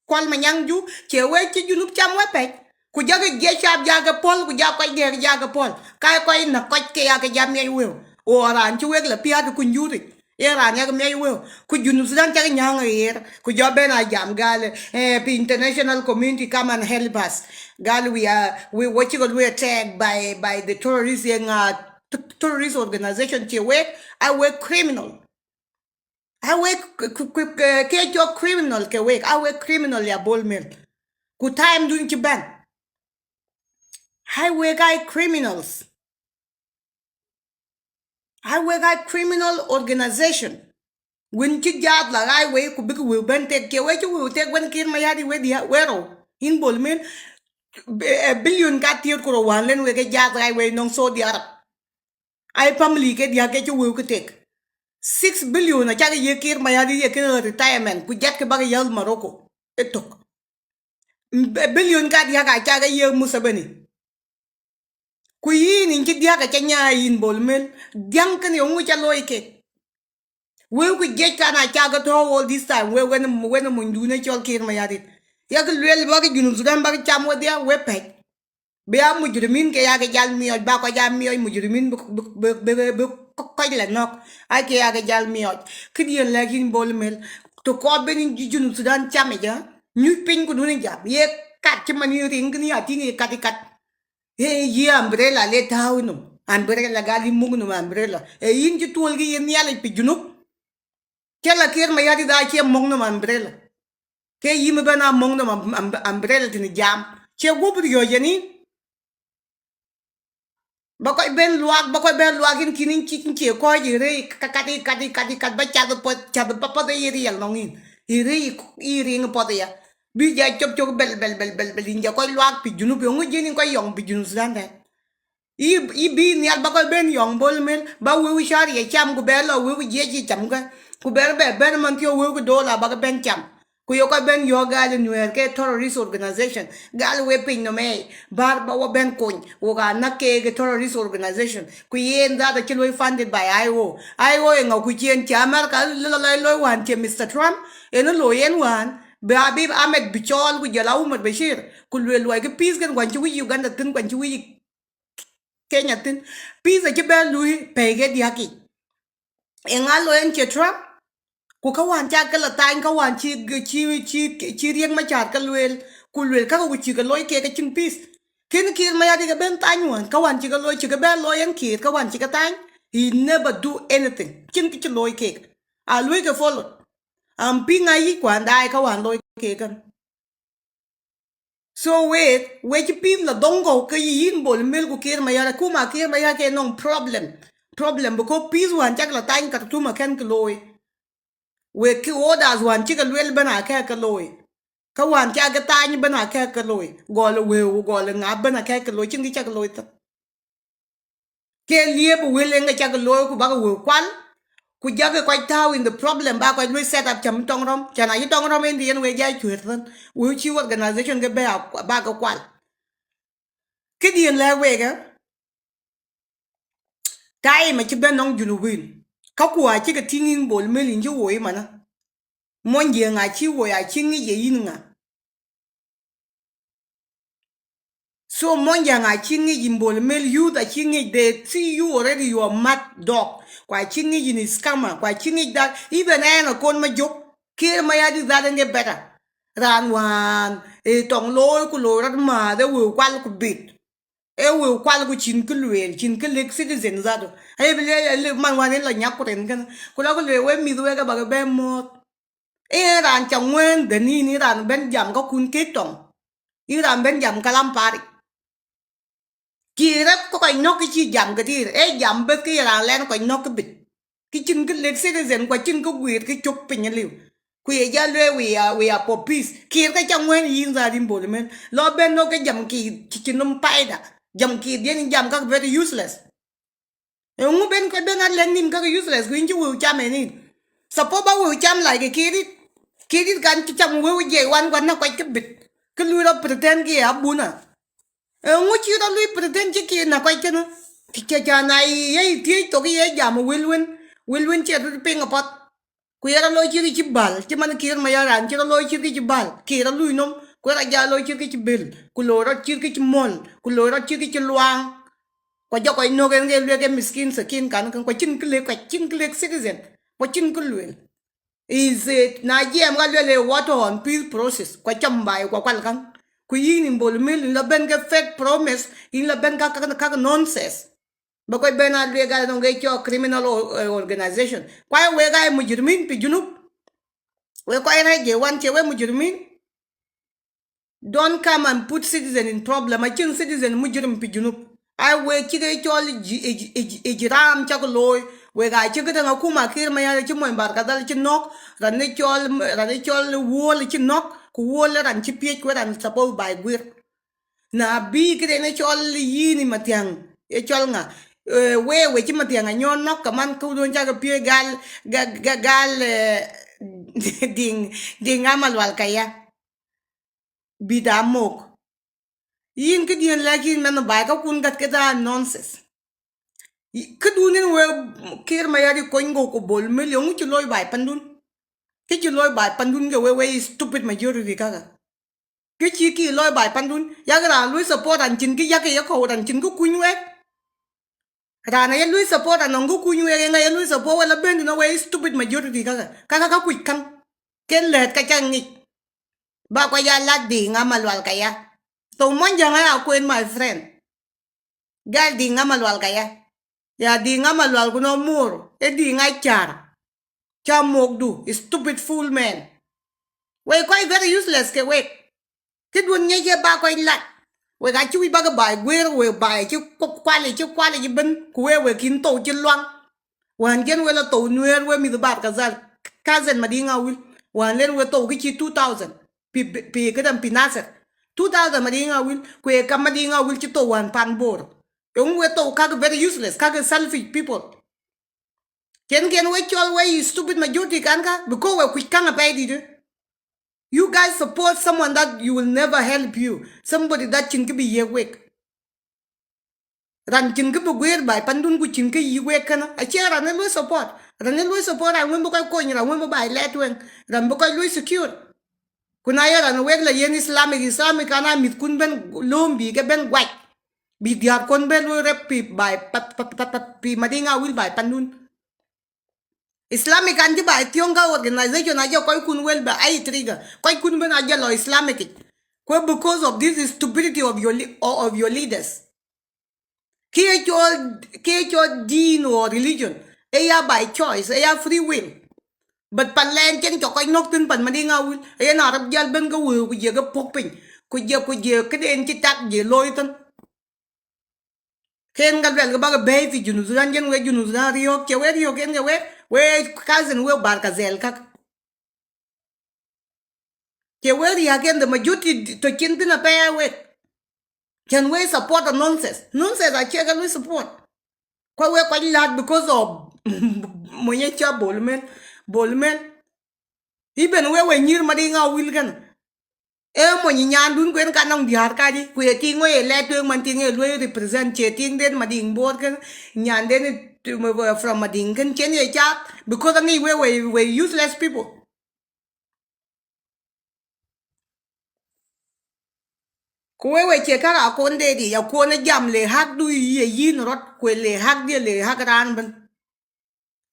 Kual Manyaŋ Ju cɛ wee ci Junub cam wee pɛc. Ku jakɛ jiɛ cap jakɛ pɔl ku jak kɔc gɛɛk jakɛ pɔl. Ka̱ kɔc näk kɔc kɛ yakɛ jam miɛc wee. Ɣöö raan ci wek la pia̱a̱t ku nyuuric. Yen raan yakɛ miɛc wee. Ku Junub Sudan cakɛ nyääŋ ɣeer. Ku jɔ ben a jam gal, eh, pi international community come and help us. Gal we are, we were cikɛ luee attack by, by the terrorists yɛn a terrorist organization cɛ wek. A wek criminal. A wek k-, k-, k-, k-, kɛ jɔk criminal kɛ wek, a wek criminal ya Bol Mel. Ku time dun ci ben. A wek a criminals. A wek a criminal organization. Win ci jaat la a wek ku bik wek ben tek kɛ wek ci wek tek wen Kiir Mayardit wek dia wero. In Bol Mel, b-, a billion ka tier kuro wan len wek jaat la a wek nong Saudi Arab. Ai family kɛ dia̱k kɛ ci weu kɛ tek. Six billion a cakɛ yiëë Kiir Mayardit yɛ kɛn retirement ku jɛtkɛ bakɛ yäth Morocco. Ɛ tök. M-, billion ka dia̱k a cakɛ yiëë Museveni. Ku yïn in ci dia̱k a cɛ nyaai in Bol Mel. Dia̱ŋ kɛn yɛ ŋu ca loc kɛ. Weu ku jiɛc kan a cakɛ tɔ̱ all this time weu wen, wen muny duun ɛ cɔl Kiir Mayardit. Yakɛ luel bakɛ Junub Sudan bakɛ cam wä dhia wee pɛc. Bia mujrimin kɛ yakɛ jal miɔc ba kɔc a miɔc mujrimin bi, bi, bi, bi, bi kɔc la nɔk. A kɛ yakɛ jal miɔc. Kä diɛn lɛk in Bol Mel. Ti kɔɔp ben in Junub Sudan cam i̱ jɛ. Nyuc piny ku dun in jam. Ye kat ci man in riŋ kin ya tiŋ i̱ kat i̱ kat. I̱ yi umbrella le ta̱a̱ inum. Umbrella gal in muk inum umbrella. Ɛ in ci tuɔl ki in nhialic pi Junub. Cɛ la Kiir Mayardit a ciɛ mɔŋ nɔm umbrella. Kɛ yim ben a mɔŋ nɔm am-, am-, umbrella tin jam. Ciɛ guɔp riɔ̱c yɛn in. Ba kɔc ben luak, ba kɔc ben luak in kin in ci, in ciɛ kɔc in rɛy kat, kat, kat, kat, kat, ba cath pɔth, cath ba pɔth in riɛl nɔŋ in. In rɛy in riŋ pɔth ya. Bi ja cop cop bɛl, bɛl, bɛl, bɛl, bɛl, in ja kɔc luak pi Junub, yɔŋ ji̱n in kɔc yɔŋ pi Junub Sudan tɛn. I̱, i̱ bi nhial ba kɔc ben yɔŋ Bol Mel, ba weu cari yɛ cam, ku bɛ lɔ weu jiɛc i̱ cam kä. Ku bɛ bɛ ben man thiok weu ki dola ba kɛ ben cam. Ku yɛ kɔc ben yɔk gal in Nuɛɛr kɛ terrorist organization. Gal wee piny nɔmɛ, bar ba wä ben kony, wä ka näk kɛ kɛ terrorist organization. Ku yen that a ci luɔi funded by I O. I O in ŋa ku cien ci America, lɔ lɔ lɔ wan ci Mister Trump. In lɔ yen wan, bi Abiy Ahmed bi cɔɔl ku jɛ la Umar Bashir. Ku luel luɔi ki peace kɛn kuan ci wi̱c Uganda thin kuan ci wi̱c Kenya thin. Peace a ci ben lui pɛy kɛ dia̱k i̱. Ɛŋa lo ɛn ciɛ Trump? Ku kä wan ca kɛ la thany kä wan ci, ci, ci, ci Riek Machar kɛ lueel. Ku lueel kä ku ci kɛ loc kɛ kɛ cin peace. Ken Kiir Mayardit kɛ ben thany wan kä wan ci kɛ loc ci kɛ ben loc ɛn Kiir kä wan ci kɛ thany. He never do anything. Cin kɛ ci loc kɛ. A luec kɛ follow. Am piŋ a yic kuan da̱a̱ kä wan loc kɛ kɛn. So wek, wek ci peace la dhoŋ kɔw kä yïn Bol Mel ku Kiir Mayardit, akuma Kiir Mayardit kɛ nɔŋ problem. Problem because peace wan cak la thany Khartoum a kɛn kɛ looi. Wek ki orders wan cikɛ luel ben a kɛ kɛ looi. Kä wään ca kɛ tha̱a̱ny ben a kɛ kɛ lo̱c. Gɔl ɛ wëë wä gɔl ɛ ŋa̱ ben a kɛ kɛ lo̱c, cin kɛ cak lo̱c thä. Kɛ liep wël ɛn kɛ cak lo̱c ku bakɛ wëë kual. Ku jakɛ kɔc ta̱a̱ in the problem ba kɔc luëc set up cam tɔŋ rɔm. Can a ci tɔŋ rɔm in the end wëë jaa cueer thän. Wëë ci organization kɛ bɛ a bakɛ kual. Kä diɛn lɛ wëë kɛ. Ta̱a̱ imɛ ci ben nɔŋ Junubin. Kä ku a cikɛ ti̱ŋ in Bol Mel in ci woi manä. Muɔ̱ny jiɛŋ a ci woi a ci ŋi̱c yɛ in ŋa. So muɔ̱ny jiɛŋ a ci ŋi̱c in Bol Mel youth a ci ŋi̱c, they see you already, you are mad dog. Kua ci ŋi̱c in scammer, kua ci ŋi̱c that even ɛn a kon ma jok. Kiir ma ya di that ɛn kɛ better. Raan waan ɛ tɔŋ lo̱o̱y ku lo̱o̱y rɔt maath ɛ wëë kual ku bit. Ɛ wëë kual ku cin kä lueel, cin kä lek citizen that. Ɛ bi lɛ lɛ man wan in la nyak ku ren kɛn. Ku la ku lueel wee mith wee kɛ bakɛ bɛ moth. I̱ raan ca ŋueen dhäni ni raan ben jam kä kun kek tɔŋ. I̱ raan ben jam kalam pari. Kiir ɛ kɔc nɔk kä ci jam kä tiir. Ɛ jam beth kä yɛ raan lɛn kɔc nɔk kä bit. Kä cin kä lek citizen kua cin kä guiir kä cop piny aliu. Ku yɛ jal luee we are, we are for peace. Kiir kä ca ŋueen yin that in Bol Mel. Lɔ ben nɔk kä jam kiir ci ci nom paida. Jam kiir diɛn in jam kä very useless. Ɛŋu ben kɔc ben a lɛn nin kä useless ku in ci wëë cam ɛ nin. Suppose ba wëë cam like kiir it. Kiir it kan ci cam wëë jiɛc wan kua na kɔc kä bit. Kä lui rɔ pretend kiɛ abuna. Ɛŋu ci rɔ lui pretend ci kiir na kɔc kɛn. Cɛ ca na yɛ thiec thok yɛ jam wël wen. Wël wen cɛ rɔ piŋ apath. Ku yɛ rɔ lo̱c cir kä ci bal, ci man kiir ma yɛ raan ci rɔ lo̱c cir kä ci bal, kiir rɔ luc nom, ku yɛ rɔ jaa lo̱c cir kä ci bil, ku lo̱c rɔ cir kä ci muɔl, ku lo̱c rɔ cir kä ci luaŋ. Kua jɔk kɔc no̱k ɛn kɛ luek ɛ miskin sakin kan kɛn, kua cin kä lek, kua cin kä lek citizen, kua cin kä luel. Is it na jiɛm ka luel ɛ what on peace process, kua cam bai, kua kual kaŋ. Ku yin in Bol Mel in la ben kɛ fake promise, in la ben ka, ka, ka nonsense. Bɛ kɔc ben a luek gal nɔŋ kɛ cɔɔk criminal o-, eh, organization. Kua wek a mujrimin pi Junub. Wek kɔc rɛc jɛ wan cɛ wek mujrimin. Don't come and put citizen in problem. A cin citizen mujrim pi Junub. A wek cikɛ cɔl ij-, ij-, ij-, ijram cak looi. Wek a cikɛ däŋ a kuma Kiir ma yal ci muɔny Bar Kadhal ci nɔk. Ran ni cɔl, ran ni cɔl Wuol ci nɔk. Ku Wuol ran ci piec ku ran suppose by guir. Na bi kiden ɛ cɔl yini Mathiaŋ, ɛ cɔl ŋa? Eh, wee, wee ci Mathiaŋ a nyɔn nɔk kɛ man kä wudon cakɛ piee gal, ga-, ga-, gal, eh, diŋ, diŋ ama lual kɛ ya. Bi da mok. Yin kä diɛn lɛk yin mɛn bai kä kun gat kɛ da nonsense. Kä dun in wee Kiir ma yari kony gok ku Bol Mel yɔŋ ci loc bai pandun. Kä ci loc bai pandun kɛ wee, wee stupid majority kaka. Kä ci ki lɔc bai pandun. Yak raan lui support ran cin ki yak yɛ kɔw ran cin ki kuny wek. Raan a yɛ lui support ran nɔŋ ki kuny wek, ŋa yɛ lui support wek la ben dun a wek stupid majority kaka. Kaka ka kuc kaŋ. Ken lɛt ka ca ŋic. Ba kua ya lat di ŋa ma lual ka ya. Thok muɔny jaŋ a ya kuen my friend. Gal di ŋa ma lual ka ya. Ya di ŋa ma lual ku nɔ mor. E di ŋa car. Ca mok du, stupid fool man. Wek kɔc very useless kɛ wek. Kä duon nyɛ cɛ ba kɔc lat. Wek a ci wic bakɛ baai guer, wek baai ci ku-, kuali, ci kuali ci ben. Ku wek, wek kin thou ci luaŋ. Wan jɛn wek la thou nuer wek mith Bar Kadhal. Cousin Madiŋ Awil. Wan len wek thou ki ci two thousand. Pi, pi, pi kedam pi Nasir. Two thousand Madiŋ Awil. Ku e kam Madiŋ Awil ci thou wan pan Bor. Eŋu wek thou kak very useless, kak selfish people. Cɛn kiɛn wee cɔl wee stupid majority kan ka, because wee kuc kaŋ a pɛy dit. You guys support someone that you will never help you. Somebody that cin ki bi yiëk wek. Ran cin ki bi guer bai pandun ku cin ki yiëk wek kɛn. A ciɛ ran ni lui support. Ran ni lui support ran win bi kɔc kony, ran win bi bai lɛt weng. Ran bi kɔc lui secure. Ku na yɛ ran wek la yen Islamic, Islamic kan a mith kun ben lom bi kɛ ben guac. Bi diaar kun ben lui rep pi bai pa, pa, pa, pa, pi Madiŋ Awil bai pandun. Islamic kan ji̱ bai thioŋ ka organization a jɛ kɔc kun wel bɛ ai trigger. Kɔc kun ben a jɛ lɔ Islamic ic. Kuɛ because of this stupidity of your li-, of your leaders. Kiɛ cɔl, kiɛ cɔl din or religion. Ɛ ya by choice, ɛ ya free will. But pan lɛn cɛn cɔ kɔc nɔk thin pan Madiŋ Awil. Ɛ yɛn Arab jal ben kä wee ku jiɛ kä pok piny. Ku jiɛ, ku jiɛ käden ci tak jiɛ looi thin. Ken kä luɛl kä bakɛ bey fi Junub Sudan, jɛn wee Junub Sudan riok, cɛ wee riok ken kɛ wee, wee cousin wee Bar Kadhal kak. Ciɛ wee ria̱a̱k ɛn the majority tɔ cin thi̱n a pɛɛ wek. Cɛn wee support a nonsense. Nonsense a ciɛ kɛ lui support. Kuɛ wee kɔc la̱t because of monyɛ ca Bol Mel. Bol Mel. Iben wee wee nyir Madiŋ a wil kɛn. Ee mony nyandun kuën ka nɔŋ dia̱a̱r kac i̱ kuëë tiŋ wee lɛ tueŋ man tiŋ ee luee represent ciɛ tiŋ den Madiŋ Bor kɛn nyanden from Madiŋ kɛn cien ye cath because aŋic wee wee wee useless people. Ku wee wee ciɛ kar a kon dee di a kon ɛ jam le hak du yië yin rot kuëë le hak diɛ le hak raan ben.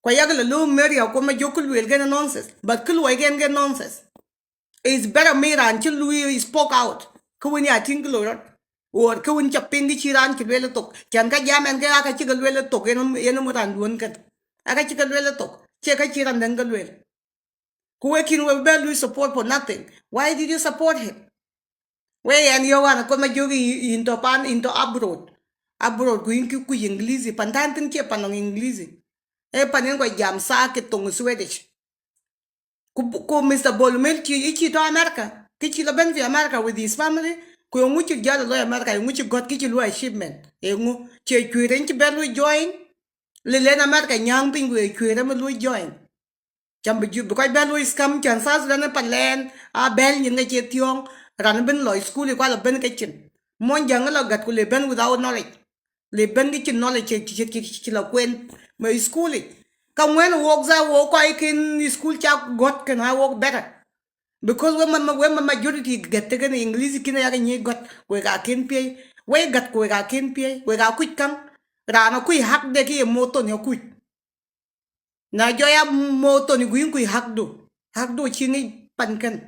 Kua yak lɛ lo̱o̱ Mary a kuɔmɛ jiök kä lueel kɛn nonsense, but kä luɔi kɛn kɛn nonsense. It's better mi raan ci lui spoke out kä wen ya ti̱ŋ kä lo̱o̱ rɔt. Or kä wen ca piŋ kä ci raan ci lueel ɛ thok. Can kä jam ɛn kɛ aka ci kɛ lueel ɛ thok, yɛn mi raan duɔ̱n kɛn aka ci kɛ lueel ɛ thok, ciɛ kä ci raan däŋ kä lueel. Ku wee kin wee bɛ lui support for nothing. Why did you support him? Wee yɛn yio̱w an kuɔth ma jiök in tɔ pan in tɔ abroad. Abroad ku in ki kuc English pan tan thin kiɛ pan nɔŋ English. Ee pan in kɔ jam saa ki thoŋ Swedish. Ku ku Mister Bol Mel ci i̱ ci tɔ America ki ci la ben fi America with his family. Ku yɛ ŋuci jal lɔ America yɛ ŋuci gɔt ki ci luɔi achievement. Ee ŋu ciɛ cuëër in ci ben lui join. Lelen America nyaaŋ piny ku yɛ cuëër in mi lui join. Cam bi ji̱ bi kɔc bɛ̈n luɔi scam can South Sudan ni pa lɛn a bɛl nyin ŋäc cie thiɔ̱ɔ̱ŋ. Ran ben lɔ school i̱ kual a ben kɛ cin. Muɔ̱ny ja̱ŋ ŋä lɔ gat ku le ben without knowledge. Le ben kɛ cin knowledge ci ci ci ci la kuen mɛ school i̱. Ka ŋuɛn wok za wok kɔc kin school ca gɔt kɛn a wok better. Because we ma we ma majority gɛt tekɛn English kin a yak nyiec gɔt wek a kin piey. Wek gat ku wek a kin piey wek a kuc kaŋ. Ran a kuc hak de ki ye mothon ya kuc. Na jɔya mothon i̱ gui̱n kui̱ hakdu. Hakdu ci ŋi̱c pan kɛn.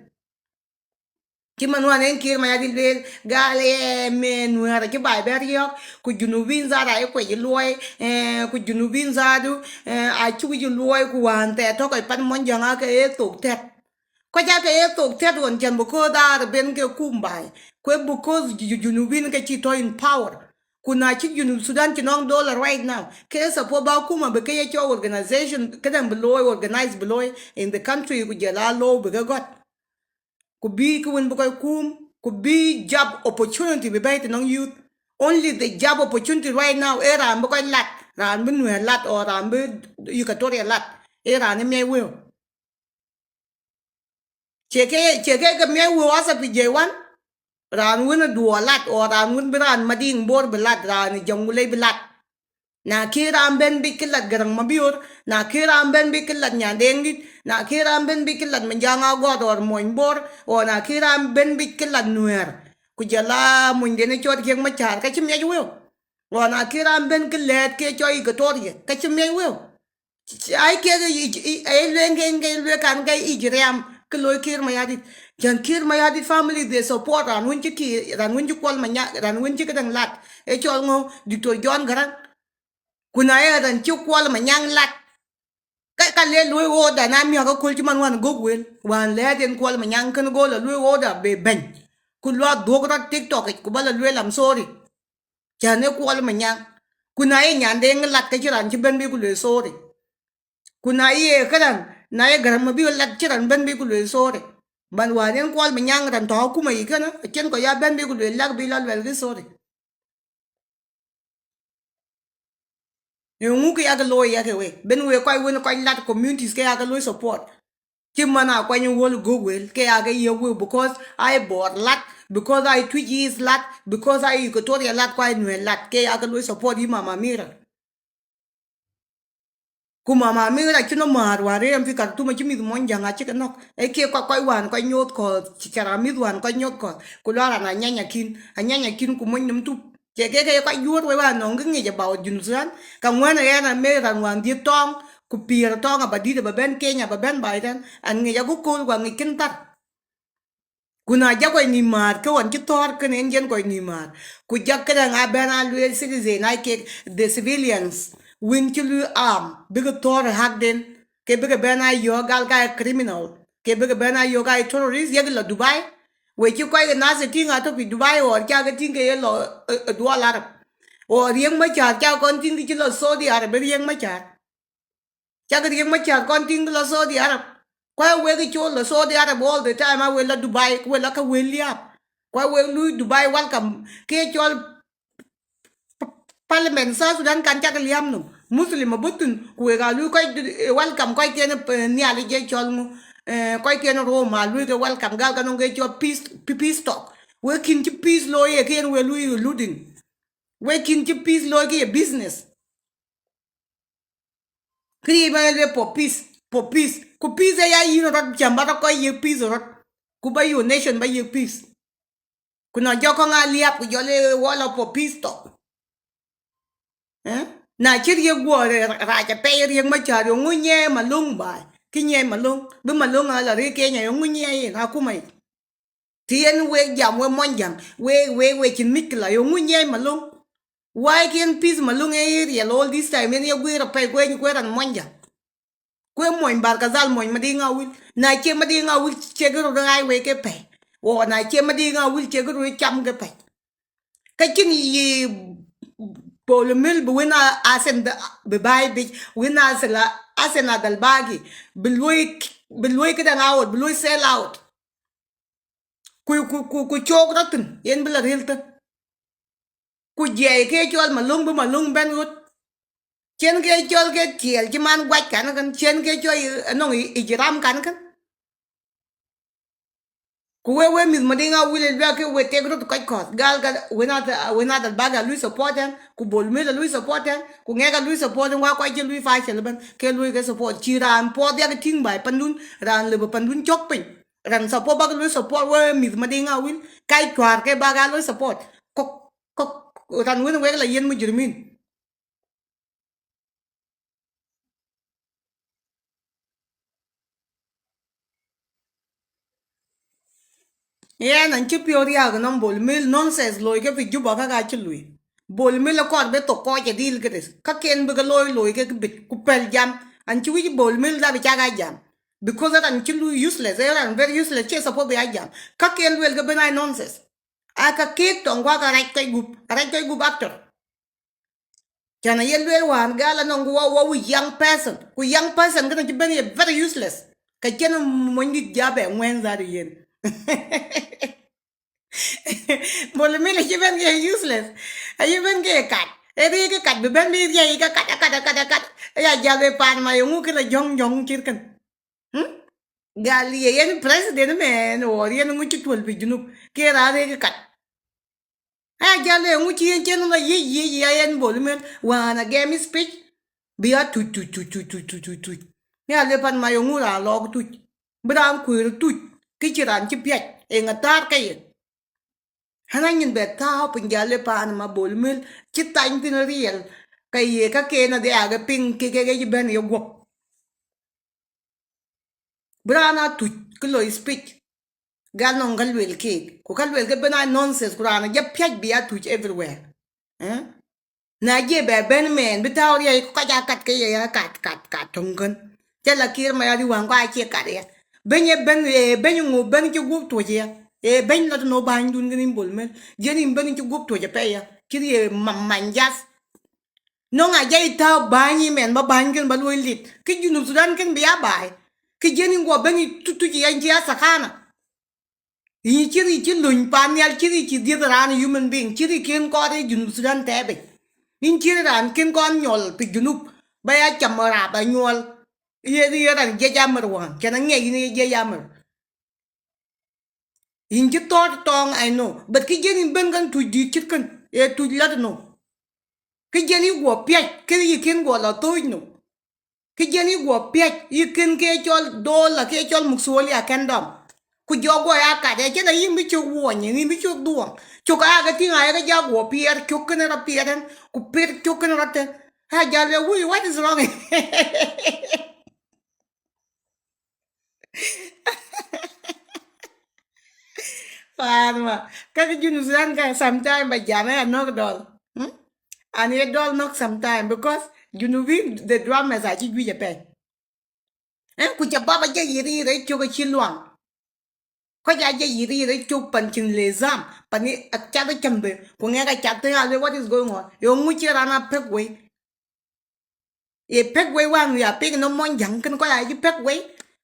Ci man wan en Kiir Mayardit lueel gal ɛ mɛ nuɛɛr ci ba̱a̱c bɛ riɔ̱k ku Junubin zaadu a i̱ kuec i̱ luɔi. Ku Junubin zaadu a ci wi̱c i̱ luɔi ku wa̱a̱n thɛɛ tɔ̱ kɔc pan muɔ̱ny jäŋ a kɛ ëë thok tɛt. Kɔc a kɛ ëë thok tɛt ɣɔn cɛn because dhaar ben kɛ kum ba̱a̱c kuɛ because Junubin kɛ ci tɔ̱ in power. Ku na ci Junub Sudan ci nɔŋ dollar right now kɛ support ba kuma bi kɛ yɛ cɔ organization kɛ dɛŋ bi looi organize bi looi in the country ku jɛ la low bi kɛ gɔt. Ku bi ki win bi kɔc kum ku bi job opportunity bi bɛy ti nɔŋ youth. Only the job opportunity right now ɛ raan bi kɔc lat, raan bi nuɛɛr lat or raan bi Equatoria lat ɛ raan imiɛc weu. Ciɛ kɛ ciɛ kɛ kɛ miɛc weu asa pi jɛ wan. Raan win a duɔ lat or raan win bi raan Madiŋ Bor bi lat, raan Jɔŋ Wuley bi lat. Na ki raan ben bi ki lat Garaŋ Mabior, na ki raan ben bi ki lat Nyandeŋ dit, na ki raan ben bi ki lat Manjaŋ Agɔt or Muɔny Bor, or na ki raan ben bi ki lat Nuɛɛr. Ku jɛ la munyden cɔt kiɛk ma ca̱a̱r ka ci miɛc weu. Or na ki raan ben ki lɛɛt kiɛ cɔ Equatoria ka ci miɛc weu. Ai kiɛ kɛ ic ai lueŋ kɛ kɛ lueŋ kan kɛ ic riam kɛ lo̱c Kiir Mayardit. Can Kiir Mayardit family they support ran wun ci Kiir ran wun ci Kuɔl Manyaŋ ran wun ci kɛ däŋ lat. Ɛ cɔl ŋɔ Diktor John Garaŋ. Ku na yɛ ran ci Kuɔl Manyaŋ lat. Kä ka lɛ lueŋ wä da na miak kä köl ci man wan gök wel wan lɛ den Kuɔl Manyaŋ kän gök la lueŋ wä da be bɛny. Ku luath dhuɔk rɔ TikTok ic ku ba la lueŋ I'm sorry. Cä ni Kuɔl Manyaŋ. Ku na i̱ Nyandeŋ lat kä ci ran ci ben bi ku luee sorry. Ku na i̱ ɛ kädan na i̱ Garaŋ Mabior lat ci ran ben bi ku luee sorry. Ban wa̱a̱ ni Kuɔl Manyaŋ ran tɔ̱ akuma i̱ känä cien kɔ ya ben bi ku luee lak bi la luɛl ki sorry. Ni ŋu kɛ yakɛ lo̱o̱ yakɛ wee ben wee kɔc wen kɔc lat communities kɛ yakɛ lo̱o̱ support. Ci man a kuany wäl go̱o̱k wel kɛ a kɛ yiëë wëë because a i̱ Bor lat, because a i̱ Twic East lat, because a i̱ Equatoria lat kua i̱ Nuɛɛr lat kɛ a kɛ luɔ̱c support i̱ Mama Mira. Ku Mama Mira ci nɔ ma̱a̱r wa̱a̱ rɛɛm fi Kartum a ci mi̱th muɔ̱ny ja̱ŋ a cikɛ nɔk. Ɛ kiɛ kɔc kɔc wa̱a̱n kɔc nyoth kɔɔth ci cɛ ram mi̱th wa̱a̱n kɔc nyoth kɔɔth ku luaar an a nyanya kin a nyanya kin ku muɔ̱ny nɔm tup. Cɛ kɛ kɛ kɔc juɔ̱ɔ̱r wee wa nɔŋ kä ŋic about Junub Sudan. Ka ŋuɛ̈n ɛ ɛn a mëë ran wan dhieth tɔɔŋ ku piɛɛr tɔɔŋ a ba di̱t a ba ben Kenya ba ben ba̱a̱c tɛn an ŋic a ku ko̱l kua ŋic kin thar. Ku na jak kɔc ni ma̱a̱r kä ɣɔn ci thɔɔr kɛn ɛn jɛn kɔc ni ma̱a̱r ku jak kädäŋ a ben a lueel citizen a kek the civilians win ci luui am bikɛ thɔɔr hakden. Kɛ bikɛ ben a yɔ̱ɔ̱k gal ka criminal kɛ bikɛ ben a yɔ̱ɔ̱k a terrorist yek lɔ Dubai. Wee ci kɔc kɛ nath ɛ ti̱ŋ a tɔ̱ pi Dubai ɣɔr cakɛ ti̱ŋ kɛ ye lɔ ɛ duɔl Arab. Ɣɔr Riek Machar cakɛ kɔn ti̱ŋ kɛ ci lɔ Saudi Arab ɛ Riek Machar. Cakɛ Riek Machar kɔn ti̱ŋ kɛ lɔ Saudi Arab. Kuay wek i̱ col la Saudi Arab all the time, a wek la Dubai, wek la kä wek liap. Kuay wek lui Dubai welcome. Kiɛ cɔl parliament South Sudan kan cak liam nom. Muslim a butun ku wek a lui kɔc, eh, welcome kɔc ken, eh, nhial jɛ cɔl ŋu. Eh, kɔc ken Rome a lui ke welcome gal ka nɔŋ ke cɔl peace, pe-, peace talk. Wek kin ci peace looi ye ken wek lui looting. Wek kin ci peace looi ke ye business. Kri ba le for peace, for peace. Ku peace ya yin rot jam ba ta kɔc ye peace rot. Ku ba your nation ba ye peace. Ku nɔ jɔk kɔŋ a liap ku jɔl i̱ wä la for peace talk. Eh? Na ci riek guɔ rac a pɛy riek ma ca̱r yɔŋ ŋu nyɛɛ Malong ba̱a̱. Ki nyɛɛ Malong. Bi Malong a la riek Kenya yɔŋ ŋu nyɛɛ yin a kumɛ. Ti yen wek jam wek muɔnyja̱ŋ. Wek, wek, wek cin mic kila yɔŋ ŋu nyɛɛ Malong. Why kiɛn peace Malong ɛ riɛl all this time? Yen yɛ guir a pɛy kuɛ, kuɛ ran muɔnyja̱ŋ. Kuɛ muɔny Barkazal, muɔny Madiŋ Awil. Na cie Madiŋ Awil cie kɛ rot ɣa̱c wee kɛ pɛy. Wɔ na cie Madiŋ Awil cie kɛ rot cam kɛ pɛy. Kä cin yi Bol Mel bi wen a asen bi ba̱a̱c bic, wen a sel a, asen a dal bagi. Bi luɔi, bi luɔi kɛ daŋ out, bi luɔi sell out. Ku, ku, ku, ku cok rɔ thin, yen bi la ril thin. Ku jiɛc kɛ cɔl Malong bi Malong ben ɣöt. Cien kɛ cɔl kɛ tiɛɛl ci man guac kan kän, cien kɛ cɔl i, nɔŋ i, i jiram kan kän. Ku we, we mith Madiŋ Awil luɛk kɛ we tek rot kɔc kɔth. Gal, gal, we na, we na dal bag a lui support ɛn, ku Bol Mel a lui support ɛn, ku ŋɛk a lui support ɛn, wa kɔc ci lui facial ben, kɛ lui kɛ support. Ci raan puɔth yak tiŋ ba̱a̱ pandun, raan lebe pandun cɔk piny. Ran support bak lui support we mith Madiŋ Awil, kac cua̱r kɛ bak a lui support. Kɔk, kɔk, ran wen wek la yen mujrimin. Yɛn an ci piɔ̈u riaak nɔm Bol Mel nonsense looi kɛ pi Juba kä ka ci lui. Bol Mel kɔr ben thok kɔc ɛ dil kɛ ris. Kä ken bikɛ looi looi kɛ kɛ bit ku pɛl jam. An ci wi̱c Bol Mel dap i̱ cak a jam. Because ran ci lui useless, ɛ ran very useless, ci support bi a jam. Kä ken luel kɛ ben a nonsense. A ka kek tɔŋ kuak a rac kɔc gup, a rac kɔc gup actor. Can a ye luel wan gal anɔŋ ku wä, wä wi̱c young person. Ku young person känɛ ci ben ye very useless. Ka cien muɔ̱ny dit jabɛ ŋuɛn that yen. Bol Mel a ci ben ke useless. A ci ben ke kat. Ɛ ri ke kat bi ben bi riɛc ke kat, kat, kat, kat. Ya jal be pan ma ye ŋu känɛ jɔ̱ŋ jɔ̱ŋ cir kän. Hmm? Gal ye yen president mɛn or yen ŋu ci tuɔl pi Junub. Ke ra ri ke kat. Ɛ jal ɛ ŋu ci yen cien la yiec yiec ya yɛn Bol Mel wan a gɛm i̱ speech. Bi a tuc, tuc, tuc. Ni a lep pan ma yɛ ŋu ra lɔɔk tuc. Bi raan kueer tuc. Ki ci raan ci piac. Ɛ ŋa ta̱a̱r kɛ yɛ. Ɣän a nyin bɛ tha̱a̱ piny jal lep pan ma Bol Mel ci thany thin riɛl. Kɛ yɛ kä ken a dhiaak ɛ piŋ kɛ kɛ kɛ ci ben yɛ guɔ̱p. Bi raan a tuc ki lɔ speech. Gal nɔŋ kä luel kek. Ku kä luel kɛ ben a nonsense ku raan a jɛ piac bi a tuc everywhere. Eh? Na jiɛ bɛ ben mɛn bi ta̱a̱ riɛc kɔc a kat kɛ yɛ kat, kat, kat töŋ kän. Cɛ la kiɛr ma ya di waŋ kɔ a ciɛ kat yɛ. Beny ɛ ben, ɛ beny ŋu ben ci gup tuɔc yɛ. Ɛ beny la ti nɔ ba̱ny dun kän in Bol Mel. Jiɛn in ben ci gup tuɔc ɛ pɛ yɛ. Ci riɛ ma, many jath. Nɔŋ a jɛ i̱ ta̱a̱ ba̱ny imɛn ba ba̱ny kɛn ba luɔ̱c lit. Kä Junub Sudan kɛn bi a ba̱a̱y. Kä jiɛn in guɔ ben i̱ tuc tuc i̱ ɛn ci a sakana. I̱ ci ri ci luny pan nhial ci ri ci dhieth raan human being ci ri ken kɔn i̱ Junub Sudan tɛɛpɛ. In ci ri raan ken kɔn nyɔl pi Junub ba ya cam rap a nyuɔl. I̱ ri ran jiɛc amär wan kɛn a ŋiɛc in i̱ jiɛc amär. In ci thɔɔt tɔɔŋ, I know. But ki jiɛn in ben kän tuc di̱i̱t cit kän. Ɛ tuc lat nɔ. Ki jiɛn i̱ guɔ piac, ki i̱ ken guɔ la thoc nɔ. Ki jiɛn i̱ guɔ piac, i̱ ken kɛ cɔl do̱o̱l la kɛ cɔl muksuɔl ya kɛn dɔm. Ku jɔk guɔ ya kat, ɛ cɛ la i̱ mi cok wuɔny, i̱ mi cok dhuɔ̱ŋ. Cok a kɛ ti̱ŋ a yɛ kɛ jak guɔ piɛɛr, cok kɛn rɔ piɛɛr ɛn, ku piɛɛr cok kɛn rɔ tɛn. A jal ɛ wi̱i̱, what is wrong? Paan ma. Kä ki Junub Sudan kä sometime ba jam ɛ anɔk dɔl. Hmm? An ye dɔl nɔk sometime because Junubin the dramas a ci juic ɛ pɛny. Ɛn ku ca baba jɛ yiri rɛ cok a ci luaŋ. Kɔ ja jɛ yiri rɛ cok pan cin le zam. Pan ni a ca bɛ cam bɛ. Ku ŋɛ ka ca te a le what is going on. Yo ŋu ci ran a pek wei. I̱ pek wei wan wi̱i̱ a pek nɔ muɔ̱ny ja̱ŋ kɛn kɔc a ji̱ pek wei.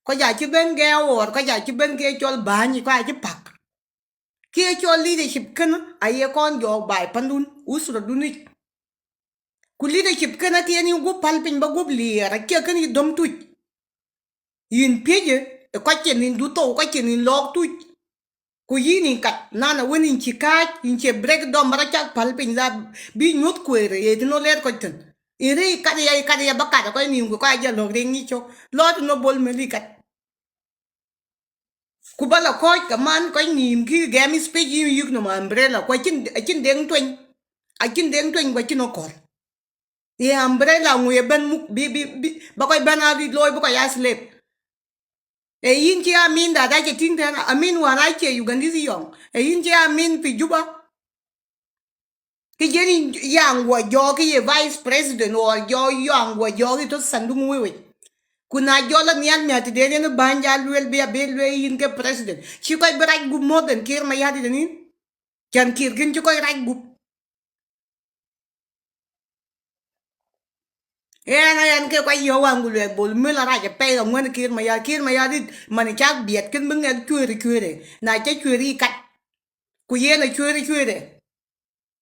Kɔc a ci ben gɛɛk ɣɔɔr, kɔc a ci ben kɛ cɔl bäny, kɔc a ci pak. Kiɛ cɔl leadership kän a yɛ kɔn jɔɔk baai pandun, usra dun ic. Ku leadership kän a kiɛ ni guɔ̱p päl piny ba guɔ̱p liɛɛr, a kiɛ kän i̱ dɔ̱m tuc. Yïn piecä ɛ kɔc cɛ ni̱n du thou, kɔc cɛ ni̱n lɔɔk tuc. Ku yïn in kat nan a wen in ci kääc, in cɛ break dɔm ba rɔ cak päl piny la bi nyuɔ̱th kueer ëë ti nɔ lɛɛr kɔc thi̱n. In ri kat ya, kat ya ba kat kɔc ni̱i̱m ku kɔc a jɛ lɔk riŋ i̱ cok. Lɔt nɔ Bol Mel i̱ kat. Ku ba la kɔc kɛ man kɔc ni̱i̱m ki gɛm i̱ speech in yik nɔm umbrella. Ku a cin, a cin deŋ tueny. A cin deŋ tueny ku a cin ɔ kɔr. I̱ umbrella ŋu yɛ ben muk bi, bi, bi, ba kɔc ben a ri looi bi kɔc a slave. Ɛ yïn ci a min da da cɛ ti̱ŋ tɛn, a min wan a cɛ Ugandese yɔŋ. Ɛ yïn ci a min pi Juba. Ki jeni yaŋ guɔ jɔɔk ki yɛ vice president or jɔɔk yaŋ guɔ jɔɔk ki to sanduk wiwic. Ku na jɔl a nhial mia̱th ti den yɛn bäny ja luel bi a bi luel yïn kɛ president. Ci kɔc bi rac gup more than Kiir Mayardit ɛ ni̱n. Cän Kiir kin ci kɔc rac gup. Ɛn a ɛn kɛ kɔc yio̱w waŋ ku luɛth Bol Mel a rac a pɛy a ŋuän Kiir Mayardit, Kiir Mayardit mani cak biɛt kin bi ŋɛk cueeri cueeri. Na cä cueeri i̱ kat. Ku yɛn a cueeri cueeri.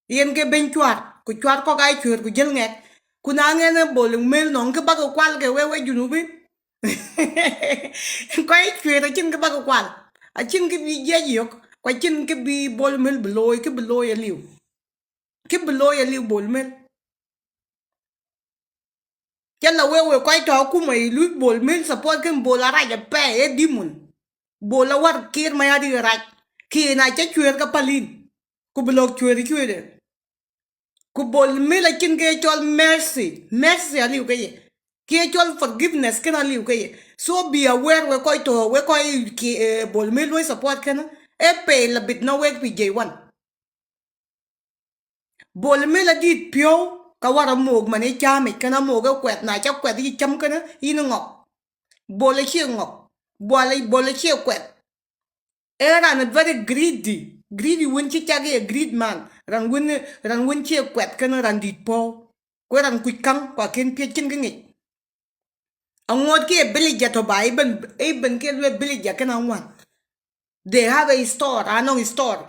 Yɛn kɛ beny cua̱r, ku cua̱r kɔk a cueer ku jäl ŋɛk. Ku na ŋɛn ɛ Bol Mel nɔŋ ki bakɛ kual kɛ wee wee Junubin. Kɔc cueer a cin ki bakɛ kual. A cin ki bi jiɛc yök, ku a cin ki bi Bol Mel bi looi, ki bi looi a li̱w. Ki bi looi a li̱w Bol Mel. Cä la wee wee kɔc tɔ̱ kumɛ i̱ luc Bol Mel support kɛn Bol a rac a pɛɛ ɛ demon. Bol a war Kiir Mayardit rac. Kiir na cä cueer kä päl in. Ku bi lɔk cueer cueer ɛ. Ku Bol Mel a cin kɛ cɔl mercy. Mercy a li̱w kä yɛ. Kiɛ cɔl forgiveness kɛn a li̱w kä yɛ. So be aware wee kɔc tɔ̱ wee kɔc ki, eh, Bol Mel luɔ̱c support kɛn. Ɛ pɛɛ la bit nɔ wek pi jɛ wan. Bol Mel a di̱t piɔ̱w ka war a mook mani camic kɛn a mook ɛ kuɛth na cä kuɛth i̱ cäm kɛn i̱ ni ŋɔk. Bol a ciɛ ŋɔk. Bol a, Bol a ciɛ kuɛth. Ɛ ran a very greedy. Greedy wun ci cak i̱ a greed man. Ran wun, ran wun ciɛ kuɛth kɛn ran di̱t puɔ̱w. Kuɛ ran kuc ka̱ŋ kua ken piɛc cin kä ŋic. Aŋuɔt kiɛ village tɔ ba iben, iben kiɛ luɛ village kɛn aŋuan. They have a store, anɔŋ store.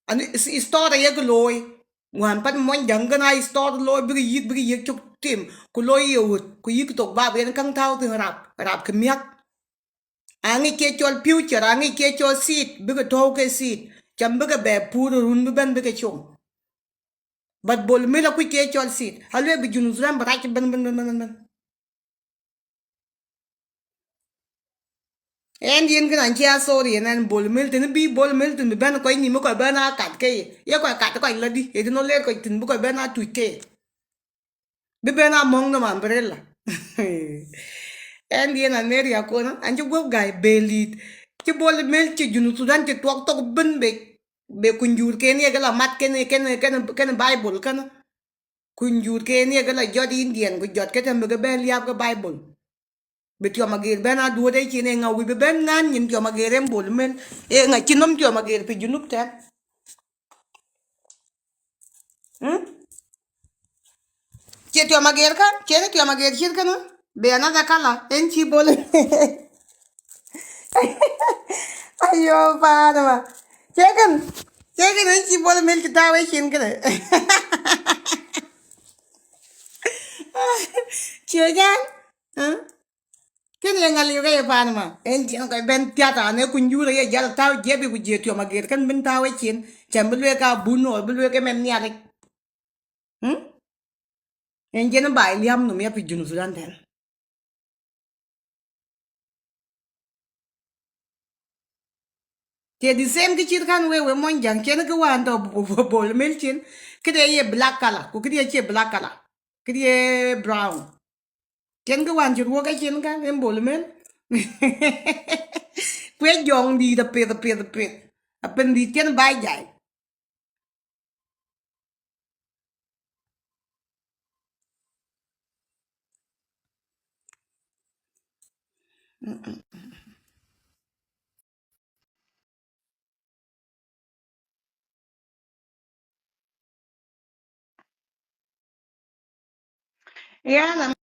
Ani store yek looi. Ŋuan pan muɔny ja̱ŋ kɛn a store looi bikɛ yik, bikɛ yik cuk tim. Ku looi yɛ wut, ku yik thok bab yɛn kaŋ thaw thin rap, rap kɛ miak. Aŋic kiɛ cɔl future, aŋic kiɛ cɔl seed, bikɛ tɔw kɛ seed. Cam bikɛ bɛ pur run bi ben bikɛ com. But Bol Mel a kuc kiɛ cɔl seed. A luɛ bi Junub Sudan bi rac ben, ben, ben, ben, ben. Ɛn diɛn kɛ nan cia sorry ɛn ɛn Bol Mel thin bi Bol Mel thin bi ben kɔc ni mi kɔc ben a kat kɛ yɛ. Yɛ kɔc kat kɔc la di. Yɛ thin ɔ lɛr kɔc thin bi kɔc ben a tuc kɛ yɛ. Bi ben a mɔŋ nɔm umbrella. Ɛn diɛn a ner ya kon an ci guɔp ga̱a̱c bel it. Ci Bol Mel ci Junub Sudan ci tuɔk thok ben be, be kuny jur ken yɛ kɛ la mat ken, ken, ken, ken Bible ken. Kuny jur ken yɛ kɛ la jɔt Indian ku jɔt kɛ tɛm bi kɛ ben liap kɛ Bible. Bi tiɔm a gir ben a duot ɛ cin ɛ ŋa wi̱c bi ben ŋa̱n nyin tiɔm a gir ɛn Bol Mel. Ɛ ŋa ci nɔm tiɔm a gir pi Junub tɛn. Hmm? Ciɛ tiɔm a gir kä, ciɛ ni tiɔm a gir cir kä ni. Bi another color, ɛn ci Bol. Ayo, paanɛ ma. Ciɛ kɛn, ciɛ kɛn ɛn ci Bol Mel ci ta̱a̱ wee cin kɛn. Ciɛ jɛn. Hmm? Kɛn yɛ ŋa li̱w kɛ yɛ pa̱a̱n ma. Ɛn jiɛn kɛ ben thia̱t an ɛ kuny jurɛ yɛ jal ta̱w jiɛp iku jiɛ tiɔm a gɛr kɛn bin ta̱w ɛ cin. Cɛn bi luek a bun ɔ bi luek kɛ mɛn nhialic. Hmm? Ɛn jiɛn ba iliam num yɛ pi Junub Sudan tɛn. Tiɛ the same ki cir kan wee wee muɔny ja̱ŋ cien ki wan tɔ Bol Mel cien. Ki dee yɛ black color ku ki dee cie black color. Ki dee brown. Cien ki wan ci ruɔk ɛ cien kan in Bol Mel. Kuɛ jɔŋ di̱i̱t a pith a pith a pith. A pin di̱i̱t cien ba jay. Yan a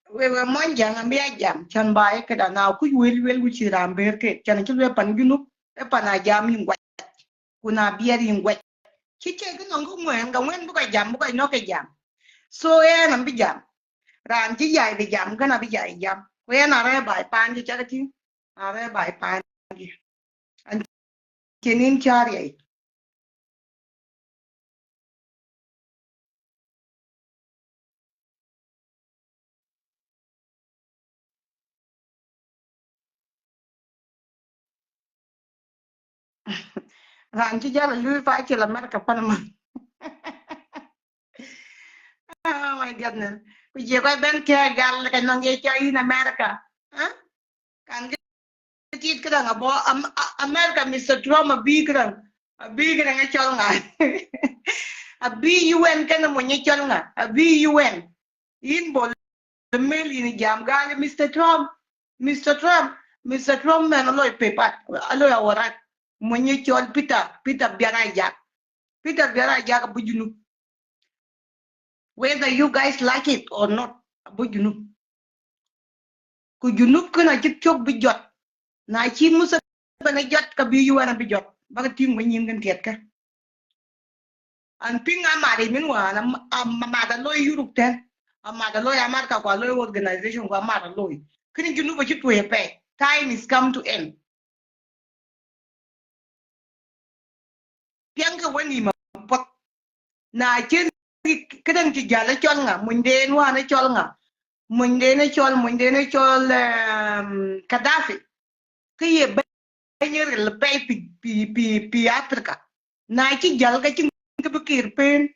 Wek, wek muɔ̱ny Jäŋ, an bia jam cän ba i̱ kɛ dan a kuc wel, wel wi̱ci ram ber kɛ cän ci luee pan Junub, ɛ pan a jam in guac. Ku na biɛr in guac. Ci cɛ ki nɔŋ ki ŋuɛn, ka ŋuɛn bikɛ jam, bikɛ nɔk kɛ jam. So ɛn an bi jam. Ran ci jay bi jam, kän a bi jay jam. Ku ɛn a rɛɛ bay pan ci cak ti. A rɛɛ bay pan ci. An cɛ nin car yɛ. Ran ci jal a lui pa cil America pan man. Oh my goodness. Ku jiɛ kɔc ben kɛ gal kɛ nɔŋ yɛ cɔ in America. Huh? Kan kɛ tit kɛ dang abɔ Am-, A-, America, Mister Trump a bi kɛ dang. A bi kɛ dang a cɔl ŋa. A bi U N kɛn a muny a cɔl ŋa. A bi U N. In Bol Mel in jam gal Mister Trump. Mister Trump. Mister Trump mɛn a lɔc pepat. A lɔc a warak. Muny a cɔl Peter. Peter Biara Jack. Peter Biara Jack a bu Junub. Whether you guys like it or not, a bu Junub. Ku Junub kän a ci thiok bi jɔt. Na ci Museveni jɔt ka bi U N a bi jɔt. Bak tiŋ mi nyin kän kiɛt kä. An piŋ a mat imin wan a mat a loy Europe tɛn. A mat a loy America ku a loy organization ku a mat a loy. Kän Junub a ci tuɔy a pɛy. Time is come to end. Piɛŋkɛ wä ni ma puɔth. Na cien kɛ däŋ ci jal ɛ cɔl ŋa, munyden wan ɛ cɔl ŋa. Munyden ɛ cɔl, munyden ɛ cɔl, um, Gaddafi. Kä yɛ beny ril pɛy pi, pi, pi, pi Africa. Na ci jal kä cin kä bi kir pen.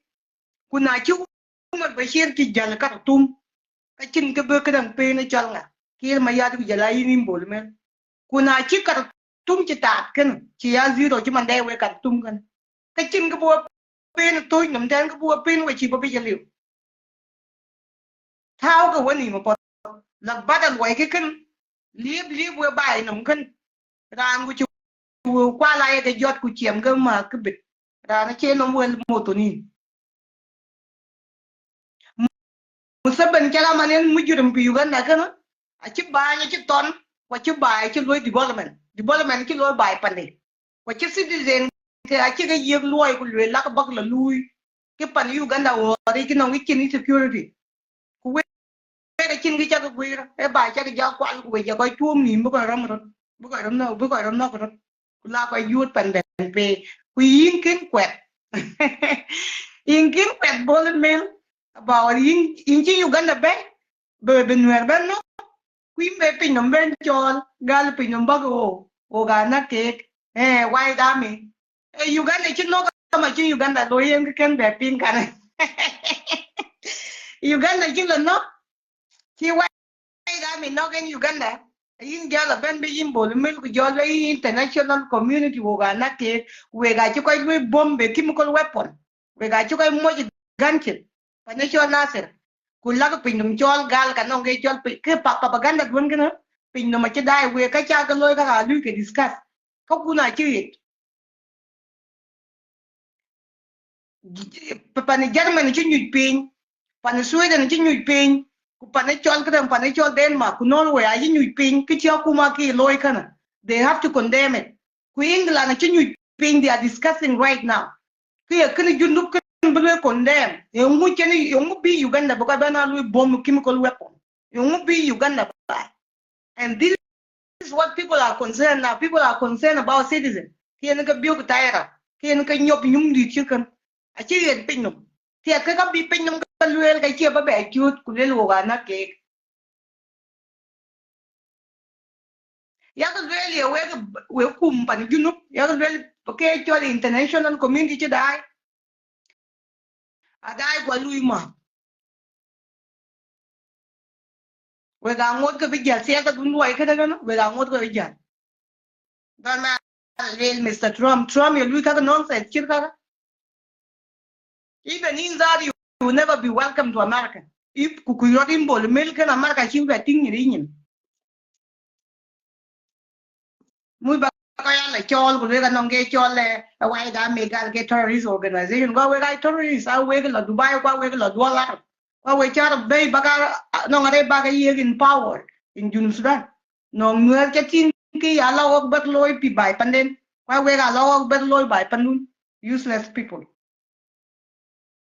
Ku na ci Umar Bashir ci jal Khartoum. Kä cin kä bi kɛ däŋ pen ɛ cɔl ŋa. Kir ma yat ku jal a yin in Bol Mel. Ku na ci Khartoum ci taat kän, ci ya zero ci man dee wee Khartoum kän. Kä cin kä bi wä pen to̱c nɔm tɛn kä bi wä pen wä ci bä bi jɛ liw. Thaw kɛ wä ni ma puɔth. Lak bat a luɔy kɛ kän. Liep liep wee bay nɔm kän. Raan ku ci wee kual a yɛ kɛ jɔt ku ciɛm kɛ ma kä bet. Raan a cɛ nɔm wee moth ni. Museveni cɛ la man in mujrim pi Uganda känä. A ci ba̱a̱ny a ci thɔn, ku a ci ba̱a̱ny a ci luɔy development. Development ci luɔy ba̱a̱ny pandi. Ku a ci citizen kɛ a ci kɛ yiëk luɔy ku luëë lak bak la luui. Ki pan Uganda ɣɔri ki nɔŋ ki cin insecurity. Ku wek, wek a cin ki cak guir, ɛ ba cak jak kual ku wek jɛ kɔc tuɔm ni, bi kɔc rɔm rɔt, bi kɔc rɔm nɔk, bi kɔc rɔm nɔk rɔt. Ku la kɔc yuut pan ben pee. Ku yin kin kuɛt. Yin kin kuɛt Bol Mel. About yin, yin ci Uganda ben. Be, be Nuɛr ben nɔk. Ku yin be piny nɔm ben cɔɔl. Gal piny nɔm bak o. O ga na kek. Eh, White Army. Eh, Uganda ci nɔk ama ci Uganda lo yen ke ken be piny kan. Uganda ci lo nɔk. Ci White Army nɔk in Uganda. Yin jal a ben bi yin Bol Mel ku jɔl we international community wok a nak kek wek a ci kɔc lui bomb be chemical weapon. Wek a ci kɔc moc gunship. Pan ni cɔl Nasir. Ku lak piny num cɔl gal ka nɔŋ ke cɔl piny. Ke pa-, propaganda duon kena. Piny num a ci dai wek ka ca ke loy ka ka lui ke discuss. Ka kun a ci ɣet. Pani Germany ci nyuc piny, pani Sweden ci nyuc piny, ku pani cɔl kidɛŋ, pani cɔl Denmark ku Norway a ci nyuc piny. Ki ci akuma ki looi känä, they have to condemn it. Ku England ci nyuc piny, they are discussing right now. Ki yɛ kini Junub kini bi luɔi condemn. Yɛ ŋu cɛni, yɛ ŋu bi Uganda bi kɔc bɛn a luɔi bomb chemical weapon. Yɛ ŋu bi Uganda ba. And this is what people are concerned now. People are concerned about citizen. Kiɛn kä biök taira. Kiɛn kä nyop nyum dit ci kän. A ci ɣet piny nom. Tiɛt kä kä bi piny nom kä lueel kä ciɛ bä bɛ ciöt ku lueel wok a nak kek. Yak lueel yɛ wek, wek kum pan Junub. Yak lueel kɛ cɔl international community ci daai. A daai gua lui ma. Wek a ŋot kä bi jal siasa dun luɔi kä dägän, wek a ŋot kä bi jal. Don't matter, real Mister Trump. Trump yɛ lui kä nonsense cir kä. Even in that you will never be welcome to America. If ku ku yɔt in Bol Mel kän America ci wek ting ni ri nyin. Muc ba kɔc a la cɔɔl ku luek anɔŋ kɛ cɔɔl ɛ, ɛ White Army gal kɛ terrorist organization. Gua wek a terrorist, a wek la Dubai, gua wek la duɔl Arab. Kua wek ca rɔ bey bak a nɔŋ a rɛy bak a yiëk in power in Junub Sudan. Nɔŋ Nuɛɛr ca tiŋ ki a la ɣɔk bɛr looi pi bay panden. Kua wek a la ɣɔk bɛr looi bay pandun. Useless people.